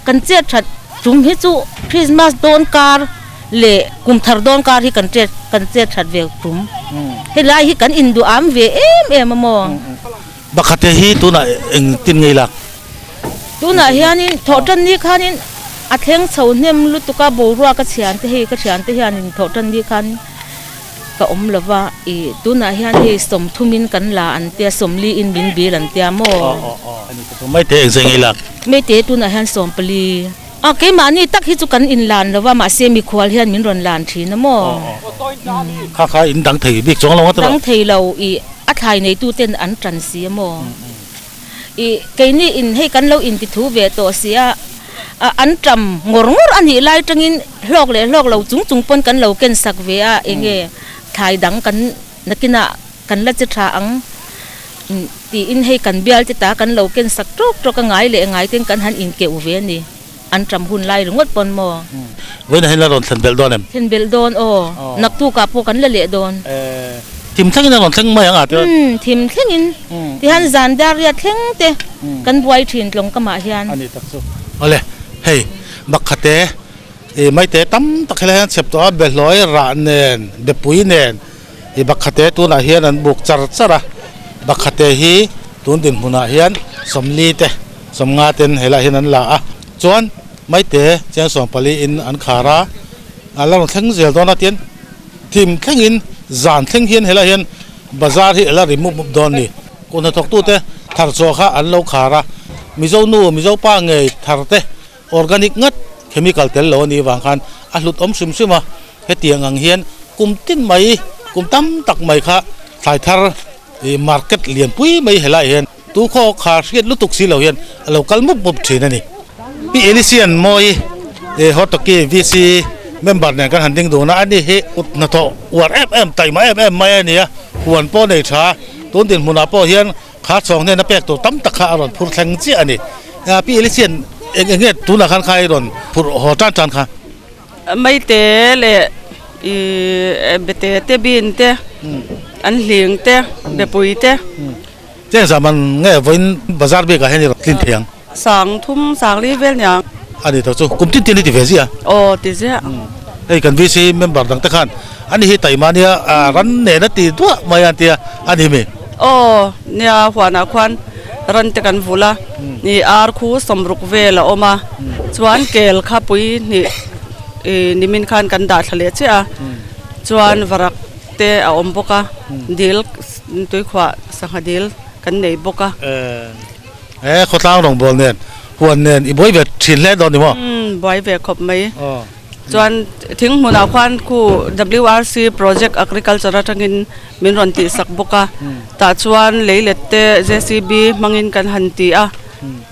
Kan chet that tum hi chu Christmas dawn kar leh kum thar dawn kar hi kan chet kan chet that ve tum. Helai hi kan induh am ve em em a maw? Pakhat te hi tunah engtin ngei lak? Tunah hianin thawhtan ni khanin a thleng chho hnem lutuk a, boruak a chhian te hei ka thiante hianin thawhtan ni khan Ka awm lo va, i tunah hian hei sawmthumin kan la an tia, sawmli in min bil an tia maw? Aw aw aw, ani chu chu Maite engzai ngei lak? Maite tunah hian sawmpali. A, keimahni tak hi chu kan inlan lo va, mahse mikhual hian min rawn lan thin a maw? Aw aw, kha kha in dang thei bik chuang lo a tawh? Dang thei lo, i a thlai neitu ten an tan si a maw? I keini in hei kan lo intithu ve tawh si a, a an tam ngawr ngawr a nih lai tangin hlawk leh hlawk lo chung chung pawn kan lo ken sak ve a, enge thlai dang kan nakinah kan la che tha ang tiin hei kan bial te ta kan lo ken sak tawk tawk a ngai leh ngai ten kan han inkeuh ve a ni, an tam hun lai ringawt pawn maw? Vawiinah hian la rawn thlen belh dawn em? Thlen belh dawn aw, naktukah pawh kan la leh dawn. Thim thlengin a rawn thleng mai ang a ti. Umm, thim thlengin. Tihian zan dar riat thleng te kan buai thin tlawng kamah hian. A ni tak chu. Awle, hei Bakkhate i maite tam tak helai hian chhep tawh a, behlawi rah nen, bepui nen i Bakkhate tunah hian an buk char char a. Bakkhate hi tun dinhmunah hian 40 te, 50 ten helaiah hian an la a. Chuan maite chiang 14 in an khar a, a la rawn thleng zel dawn a tian. Thim thlengin zan thleng hian helaiah hian bazar hi a la ri mup mup dawn ni. Kut hnathawktute thar chhuah kha an lo khar a, Mizo nu, Mizo pa ngei thar te organic ngat chemical tel lo a nih vang khan a hlut awm hrim hrim a, hetiang ang hian kum tin mai, kum tam tak mai kha thlai thar ih market lianpui mai helaiah hian tu khaw khar hriat lutuk si lo hian a lo kal mup mup thin a ni. Pi Elisian Mawi eh Hortoki VC member nen kan han ding dun a, ani hi kut hnathawh uar em em taima em em mai a ni a, huan pawh nei tha a, tun dinhmunah pawh hian kha chhawng hnena pek tur tam tak kha a rawn phur thleng chiah a ni. Pi Elisian eng eng nge tunah khan kha i rawn phur haw tan tan kha? Maite leh ih bete te bin te an hling te bepui te. Cheng zaman nge vawiin bazar bikah hian i rawn tlin thei ang? Sang thum sang li vel nia. A ni tawh chu kum tin tin i ti ve ziah a. Aw ti ziah. Hei kan VC member dang te khan ani hi taima nia ran nen a ti duah mai a an tia a ni mi? Aw nia huanah khuan ran te kan vulh a ni ar khu sawmruk vel a awm a chuan kel kha pui hnih nimin khan kan dah thla leh chiah a. Chuan varak te a awm bawk a, dil tuikhuah sangha dil kan nei bawk a. E khawtlang rawngbâwl nen huan nen i buai ve thin hle dawn ni maw? Umm buai ve khawp mai. Chuan thing hmunah khuan khu WRC project agriculture atangin min rawn tihsak bawk a, tah chuan leilet te JCB hmangin kan han ti a,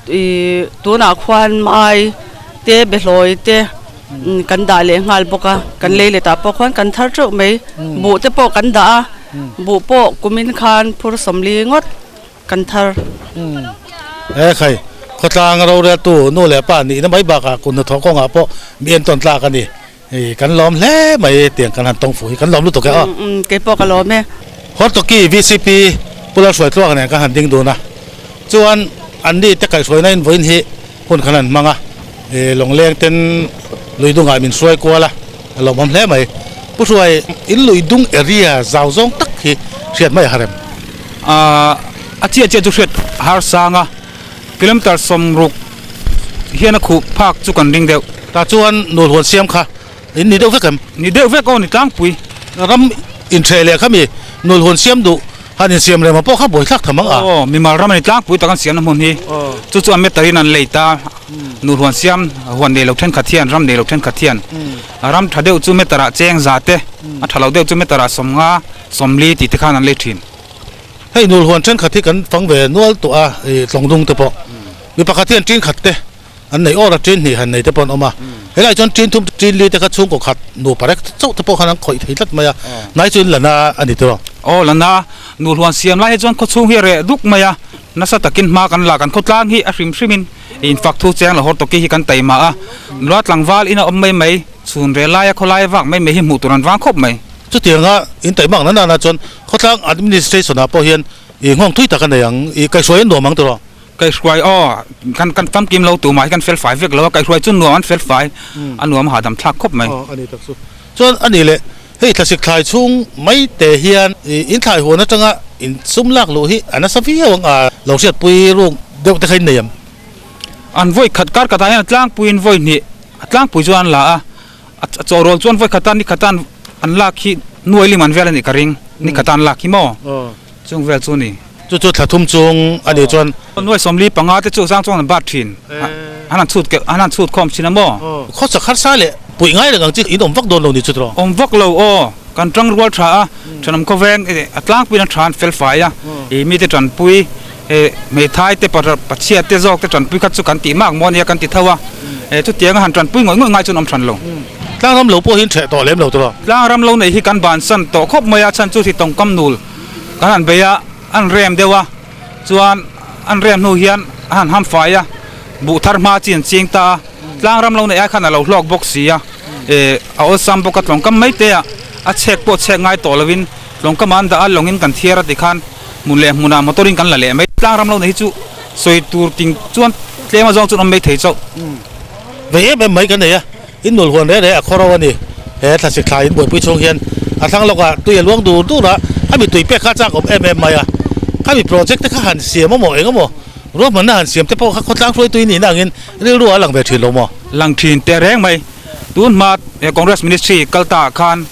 ih tunah khuan mai te behlawi te kan dah leh nghal bawk a, kan leilet ah pawh khuan kan thar teuh mai, buh te pawh kan dah a, buh pawh kumin khan phur sawmli ngawt. Kan thar. He khai, khawtlang roreltu nu leh pa nihna mai bakah kun hnathawh kawngah pawh mi entawn tlak a ni. Kan lawm hle mai tiang kan han tawng fuh hi kan lawm lutuk e aw. Kei pawh ka lawm e. Hortoki VCP Pu Lalhruaitluaka nen kan han ding dun a, chuan anni te kaihhruaina in vawiin hi hun kan han hmang a, lawngleng ten lui dungah min hruai kual a, a lawmawm hle mai. Pu Hruai, in lui dung area zau zawng tak hi hriat mai a harem. A chiah chiah chu hriat har sang a, kilometer sawmruk hian a khuh phak chu kan ring deuh. Tah chuan nul huan siam kha in ni deuh vek em? Ni deuh vek aw ni tlangpui. Ram inchheh leh kha mi nul huan siam duh han insiam rem a pawh kha buaithlak tham ang a. Aw, mimal ram a ni tlangpui tak an siamna hmun hi. Chu chu a meter in an lei ta. Nul huan siam huan nei lo thenkhat hian ram nei lo thenkhat hian ram tha deuh chu meter ah cheng za te, a tha lo deuh chu meter ah sawmnga sawmli tih te khan an lei thin. Hei nul huan thenkhat hi kan fang ve nual tawh a, ih tlawngdung te pawh. Mi pakhat hian tin khat te an nei awr a, tin hnih han nei te pawh an awm a. Helaiah chuan tin thum tin li te kha chhungkaw khat nupa rek chauh te pawh khan an khawih thei tlat mai a, hnai chu in la na a ni tawh. Aw la na, nul huan siam lai hi chuan khawchhung hi a reh duk mai a, nasa takin hma kan la, kan khawtlang hi a hrim hrimin infak thu cheng la hawr tawki hi kan taima a, nula tlangval in a awm mai mai, chhun rel laia khawlai vak mai mai hi hmuh tur an vang khawp mai. Chutianga in taimak na nana chuan khawtlang administration ah pawh hian ih nghawng thui tak a nei ang, ih kaihhruai an nuam ang tawh. Kaihhruai aw, kan kan famkim lo tumah hi kan fel fai vek lo a, kaihhruai chu nuam an fel fai, a nuam a hahdam thlak khawp mai. Aw a ni tak chu. Chuan a ni leh, hei thlasik thlai chhung mai te hian ih in thlai huan atanga in sum lak luh hi a nasa viau ang a, lo hriatpui ruk deuh te kha in nei ang. An vawi khat kar khatah hian a tlangpuiin vawi hnih a tlangpui chuan an la a, A chawhrawl chuan vawi khatan ni khatan an lak hi nuai lim an vel a nih ka ring, ni khatan lak hi maw? Chung vel chu a ni. Chu chu thla thum chung a nih chuan. Nuai sawmli panga te chu zang chuan an bat thin, an han chhut keuh, an han chhut khawm thin a maw? Khawchak harsa leh puih ngai reng ang chi in awm vak dawn lo ni chu tawh. Awm vak lo aw, kan tang rual tha a, thenawm khawveng a tlangpuiin a tha an fel fai a, ih mite tanpui Hmeithai te pachhia te zawk te tanpui kha chu kan tih mak maw ania kan ti tho a, chutianga han tanpui ngawih ngawih ngai chuan awm than lo. Tlangram lo pawh hi in ṭheh tawh lem lo tawh. Tlangram lo nei hi kan bansan tawh khawp mai a, chhan chu thi tawngkam nul kan han bei a, an rem deuh a, chuan an rem hnu hian a han ham fai a, buh thar hma chi an ching ta a, tlangram lo neih ai khan a lo hlawk bawk si a, a awlsam bawk a, tlawngkam mai te ah a chhek pawh chhek ngai tawh lovin tlawngkam ah an dah a, lawngin kan thiar a tikhan. Hmun leh hmunah motor in kan la leh mai. Tlang ram lo nei hi chu sawi tur ting chuan tlem a zawng chuan awm mai thei chauh. Vei em em mai kan nei a, in nul huan reh reh a khaw ro a ni. He thlasik thla in buaipui chhung hian a thlang lawkah tui a luang dur dur a, a mi tui pek kha a chak awm em em mai a. Khami project te kha han siam amaw eng emaw ruahmanna han siam te pawh kha khawtlang hruaitui nihna angin rilru a lang ve thin lo maw? Lang thin teh reng mai. Tun hma Congress Ministry kal ta ah khan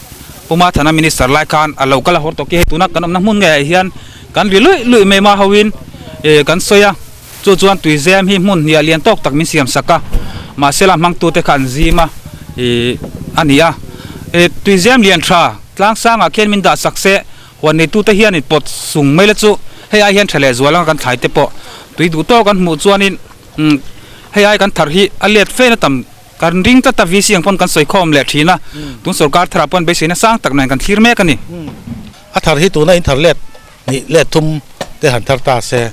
Pu Mathana Minister lai khan a lo kal a hawr tawk hi hei tuna kan awmna hmun ngeiah hian kan ri luih luih mai ma hoin eh kan sawi a, chu chuan tuizem hi hmun hniah lian tawk tak min siam sak a, mahse la hmangtute kha an zim a ih a ni a, eh tuizem lian tha tlang sangah khian min dah sak se huan neitute hian in pawt sung mai la chu hei ai hian tha leh zual anga kan thlai te pawh tui duh tawk an hmuh chuanin umm hei ai kan thar hi a let fe na tam. Kan ring tlat a, VC ang pawn kan sawi khawm leh thin a, tun sorkar tharah pawn beiseina sang tak nen kan thlir mek a ni. A thar hi tuna in thar let hnih let thum te han thar ta se,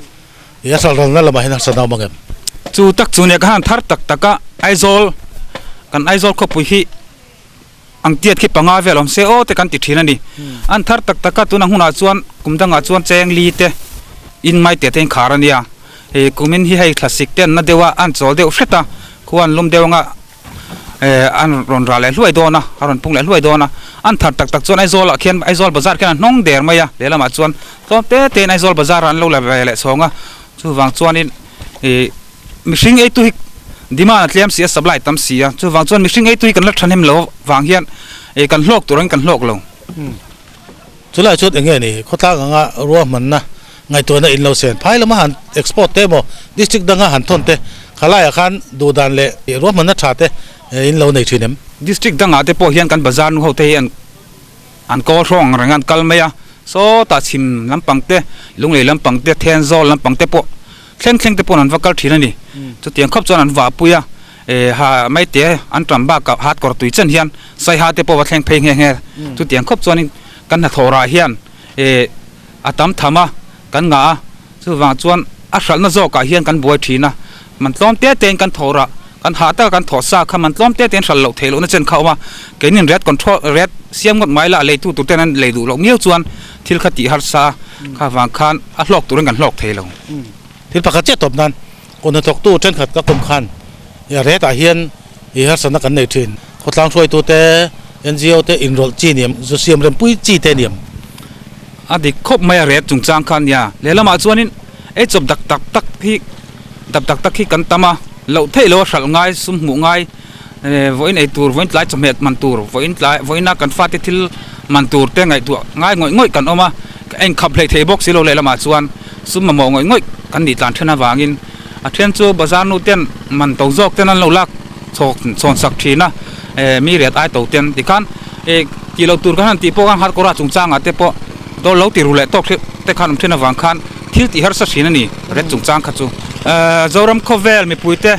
i a hral-ralna lamah hian harsa nau mang em? Chu tak chu nia ka han thar tak tak a, Aizawl, kan Aizawl khawpui hi ang tiat khi panga vel awm se aw te kan ti thin a ni. An thar tak tak a, tuna hunah chuan kum dangah chuan cheng li te in mai te te in khar a nia. Hei kumin hi hei thlasik te an na deuh a, an chawl deuh hret a, khua an lum deuh anga eh an rawn rah leh hluai dawn a, a rawn pung leh hluai dawn a, an thar tak tak chuan Aizawl ah khian Aizawl bazar khian an hnawng der mai a, lehlamah chuan tlawm te te in Aizawl bazar ah an lo la ve leh chhawng a, chuvang chuanin ih mihring eitu hi demand a tlem si a supply tam si a, chuvang chuan mihring eitu hi kan la thahnem lo vang hian ih kan hlawk tur angin kan hlawk lo. Chulai chuan eng nge ni khawtlang anga ruahmanna ngaihtuahna in lo sen phai lama han export te emaw district danga han thawn te khalaiah khan duhdan leh ruahmanna tha te in lo nei thin em? District dangah te pawh hian kan bazar nu ho te hi an an kawl hrawng reng a an kal mai a, sawtah chhim lampang te, lunglei lampang te, Thenzawl lampang te pawh thleng thleng te pawh an va kal thin a ni. Chutiang khawp chuan an vahpui a, ha maite an tam bakah hat kawr tui chen hian saiha te pawh va thleng phei nghe nghe. Chutiang khawp chuanin kan hnathawh rah hian a tam tham a, kan ngah a, chuvang chuan a hralhna zawkah hian kan buai thin a, man tlawm te tein kan thawh rah, kan hah taka kan thawh sa kha man tlawm te tein hralh loh theih lohna chen kha a awm a, keinin ret control ret siam ngawt mai la a leitu tur ten an lei duh loh miau chuan thil kha tih harsa a, kha vang khan a hlawk turin kan hlawk thei lo. Thil pakhat chiah tawp nan kut hnathawktu thenkhat ka kum khan ret ah hian i harsatna kan nei thin. Khawtlang hruaitute, NGO te inrawlh chi niam, zu siam rempui chi te niam. A dik khawp mai a ret chungchang kha nia. Lehlamah chuanin ei chawp dak tak tak hi dap tak tak hi kan tam a, loh theih lo a hralh ngai, sum hmuh ngai, vawiin ei tur, vawiin tlai chawhmeh man tur, vawiin tlai vawiina kan fate thil man tur te ngaihtuah ngai ngawih ngawih kan awm a, a inkhap hleih thei bawk si lo lehlamah chuan sum mamawh ngawih ngawih kan nih tlan then avangin a then chu bazar nu ten man to zawk ten an lo lak chhawk chhawn sak thin a, mi riat ai to ten tikhan tih loh tur kan han tih pawh khan harkawra chungchangah te pawh dawr lo ti ru leh tawk te khan awm thin avang khan thil tih harsa thin a ni ret chungchang kha chu. Zoram khawvel mipuite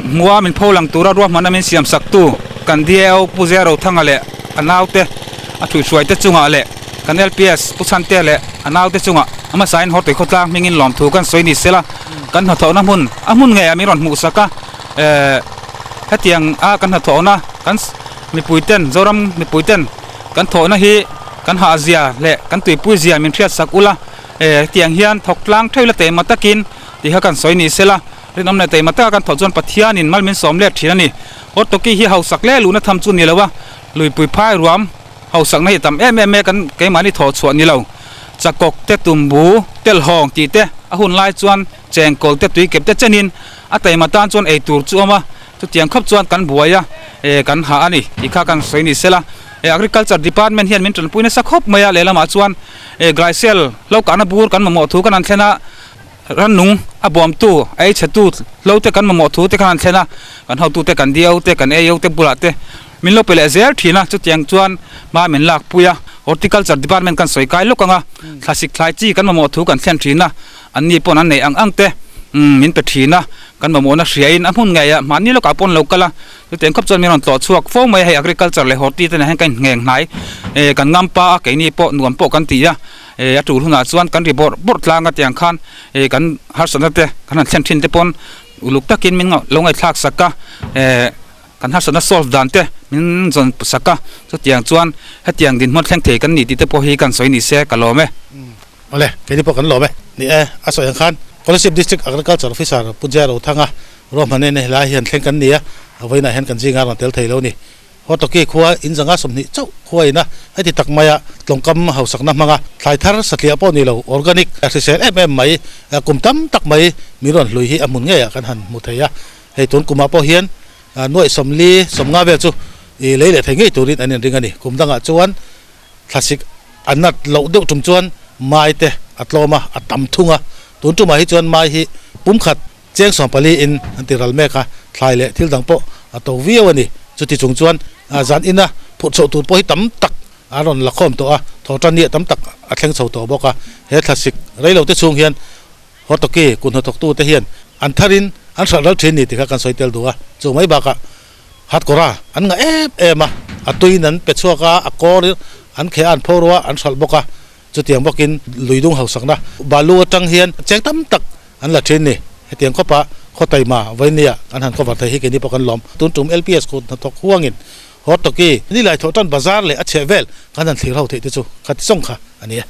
hmua min pho lang tura ruahmanna min siam sak tu kan DAO Pu Zero Thanga leh a naute a thuihhruai te chungah leh kan LPS Pu Chhante leh a naute chungah a hmasain Hawrtui khawtlang hmingin lawmthu kan sawi ni sela kan hnathawhna hmun a hmun ngeiah min rawn hmuh sak a. Eh hetiang a kan hnathawhna kan mipui ten Zoram mipui ten kan thawhna hi kan hah zia leh kan tuipui zia min hriat sak ula eh hetiang hian thawk tlang theuh ila teima takin tih kha kan sawi ni sela rinawm leh teima taka kan thawh chuan Pathianin mal min sawm let thin a ni. Hortoki hi hausak leh luhna tham chu ni lo a, luipui phai ruam hausakna hi tam em em e kan keimahni thawh chhuah ni lo. Chakawk te tumbu telhawng tih te a hun lai chuan Chengkawl te tui kep te chenin a taima tan chuan ei tur chu awm a, chutiang khawp chuan kan buai a, eh kan hah a ni tih kha kan sawi ni sela. Eh Agriculture Department hian min tanpui nasa khawp mai a, lehlamah chuan eh Glycel hlo kahna bur kan mamawh thu kan han thlen a, rannung a bawmtu a ei chhetu hlo te kan mamawh thu te khan han thlen a, kan hotute kan diau te kan eiau te bulah te min lo pe leh zel thin a, chutiang chuan hma min lakpui a, Horticulture Department kan sawi kai lawk ang a, thlasik thlai chi kan mamawh thu kan thlen thin a. An ni pawn an neih ang ang te min pe thin a, kan mamawhna hriain a hmun ngeiah mahni lawkah pawn lo kal a, chutiang khawp chuan min rawn tlawh chhuak fo mai a, hei agriculture leh horti te nen hian kan inhneng hnai, kan ngam pa a, keini pawh nuam pawh kan ti a, a tul hunah chuan kan ri bawrh bawrh tlang a tiang khan kan harsatna te kan han thlen thin te pawn uluk takin min lo ngaihthlak sak a, kan harsatna solve dan te min zawn sak a, chutiang chuan hetiang dinhmun thleng thei kan ni tih te pawh hi kan sawi ni se ka lawm e. Awle, keini pawh kan lawm e. Ni e, a sawi ang khan Kolasib District Agriculture Officer Pu Jia Rothanga ruahman en helai hian thleng kan ni a, a vawiinah hian kan zinga rawn tel thei lo ni. Hawtawki khua in zanga 20 chauh khua ina heti tak maia tlawngkam hausakna hmanga thlai thar satliah pawh ni lo, organic, hrisel em em mai, kum tam tak mai min rawn hlui hi a hmun ngeiah kan han hmu thei a. Hei tun kumah pawh hian nuaih 40, 50 vel chu i lei leh thei ngei turin an inring a ni. Kum dangah chuan Thlasik a nat loh deuh tum chuan mai te a tlawm a, a tam thung a. Tun tumah hi chuan mai hi pum khat cheng 14 in an ti ral mek a, thlai leh thil dang pawh a to viau a ni. Chuti chung chuan zan ina phurh chhoh tur pawh hi tam tak a rawn la khawm tawh a, thawhtan ni ah tam tak a thleng chho tawh bawk a. He thlasik rei lo te chhung hian Hawtawki kut hnathawktu te hian an tharin an hralh ral thin ni tih kha kan sawi tel duh a. Chu mai bakah Hatkawra an ngah em em a, a tuiin an pe chhuak a, a kawr an kheh a, an pho ro a, an hralh bawk a. Chutiang bawkin luidung hausakna balu atang hian cheng tam tak an la thin ni. Hetiang khawpa khawtaima Vainia an han cover thei hi keini pawh kan lawm. Tun tum LPS kut hnathawk huangin Hawtawki nilai thawhtan bazar leh a chhehvel kan han thlir ho theih te chu khati zawng kha a ni e.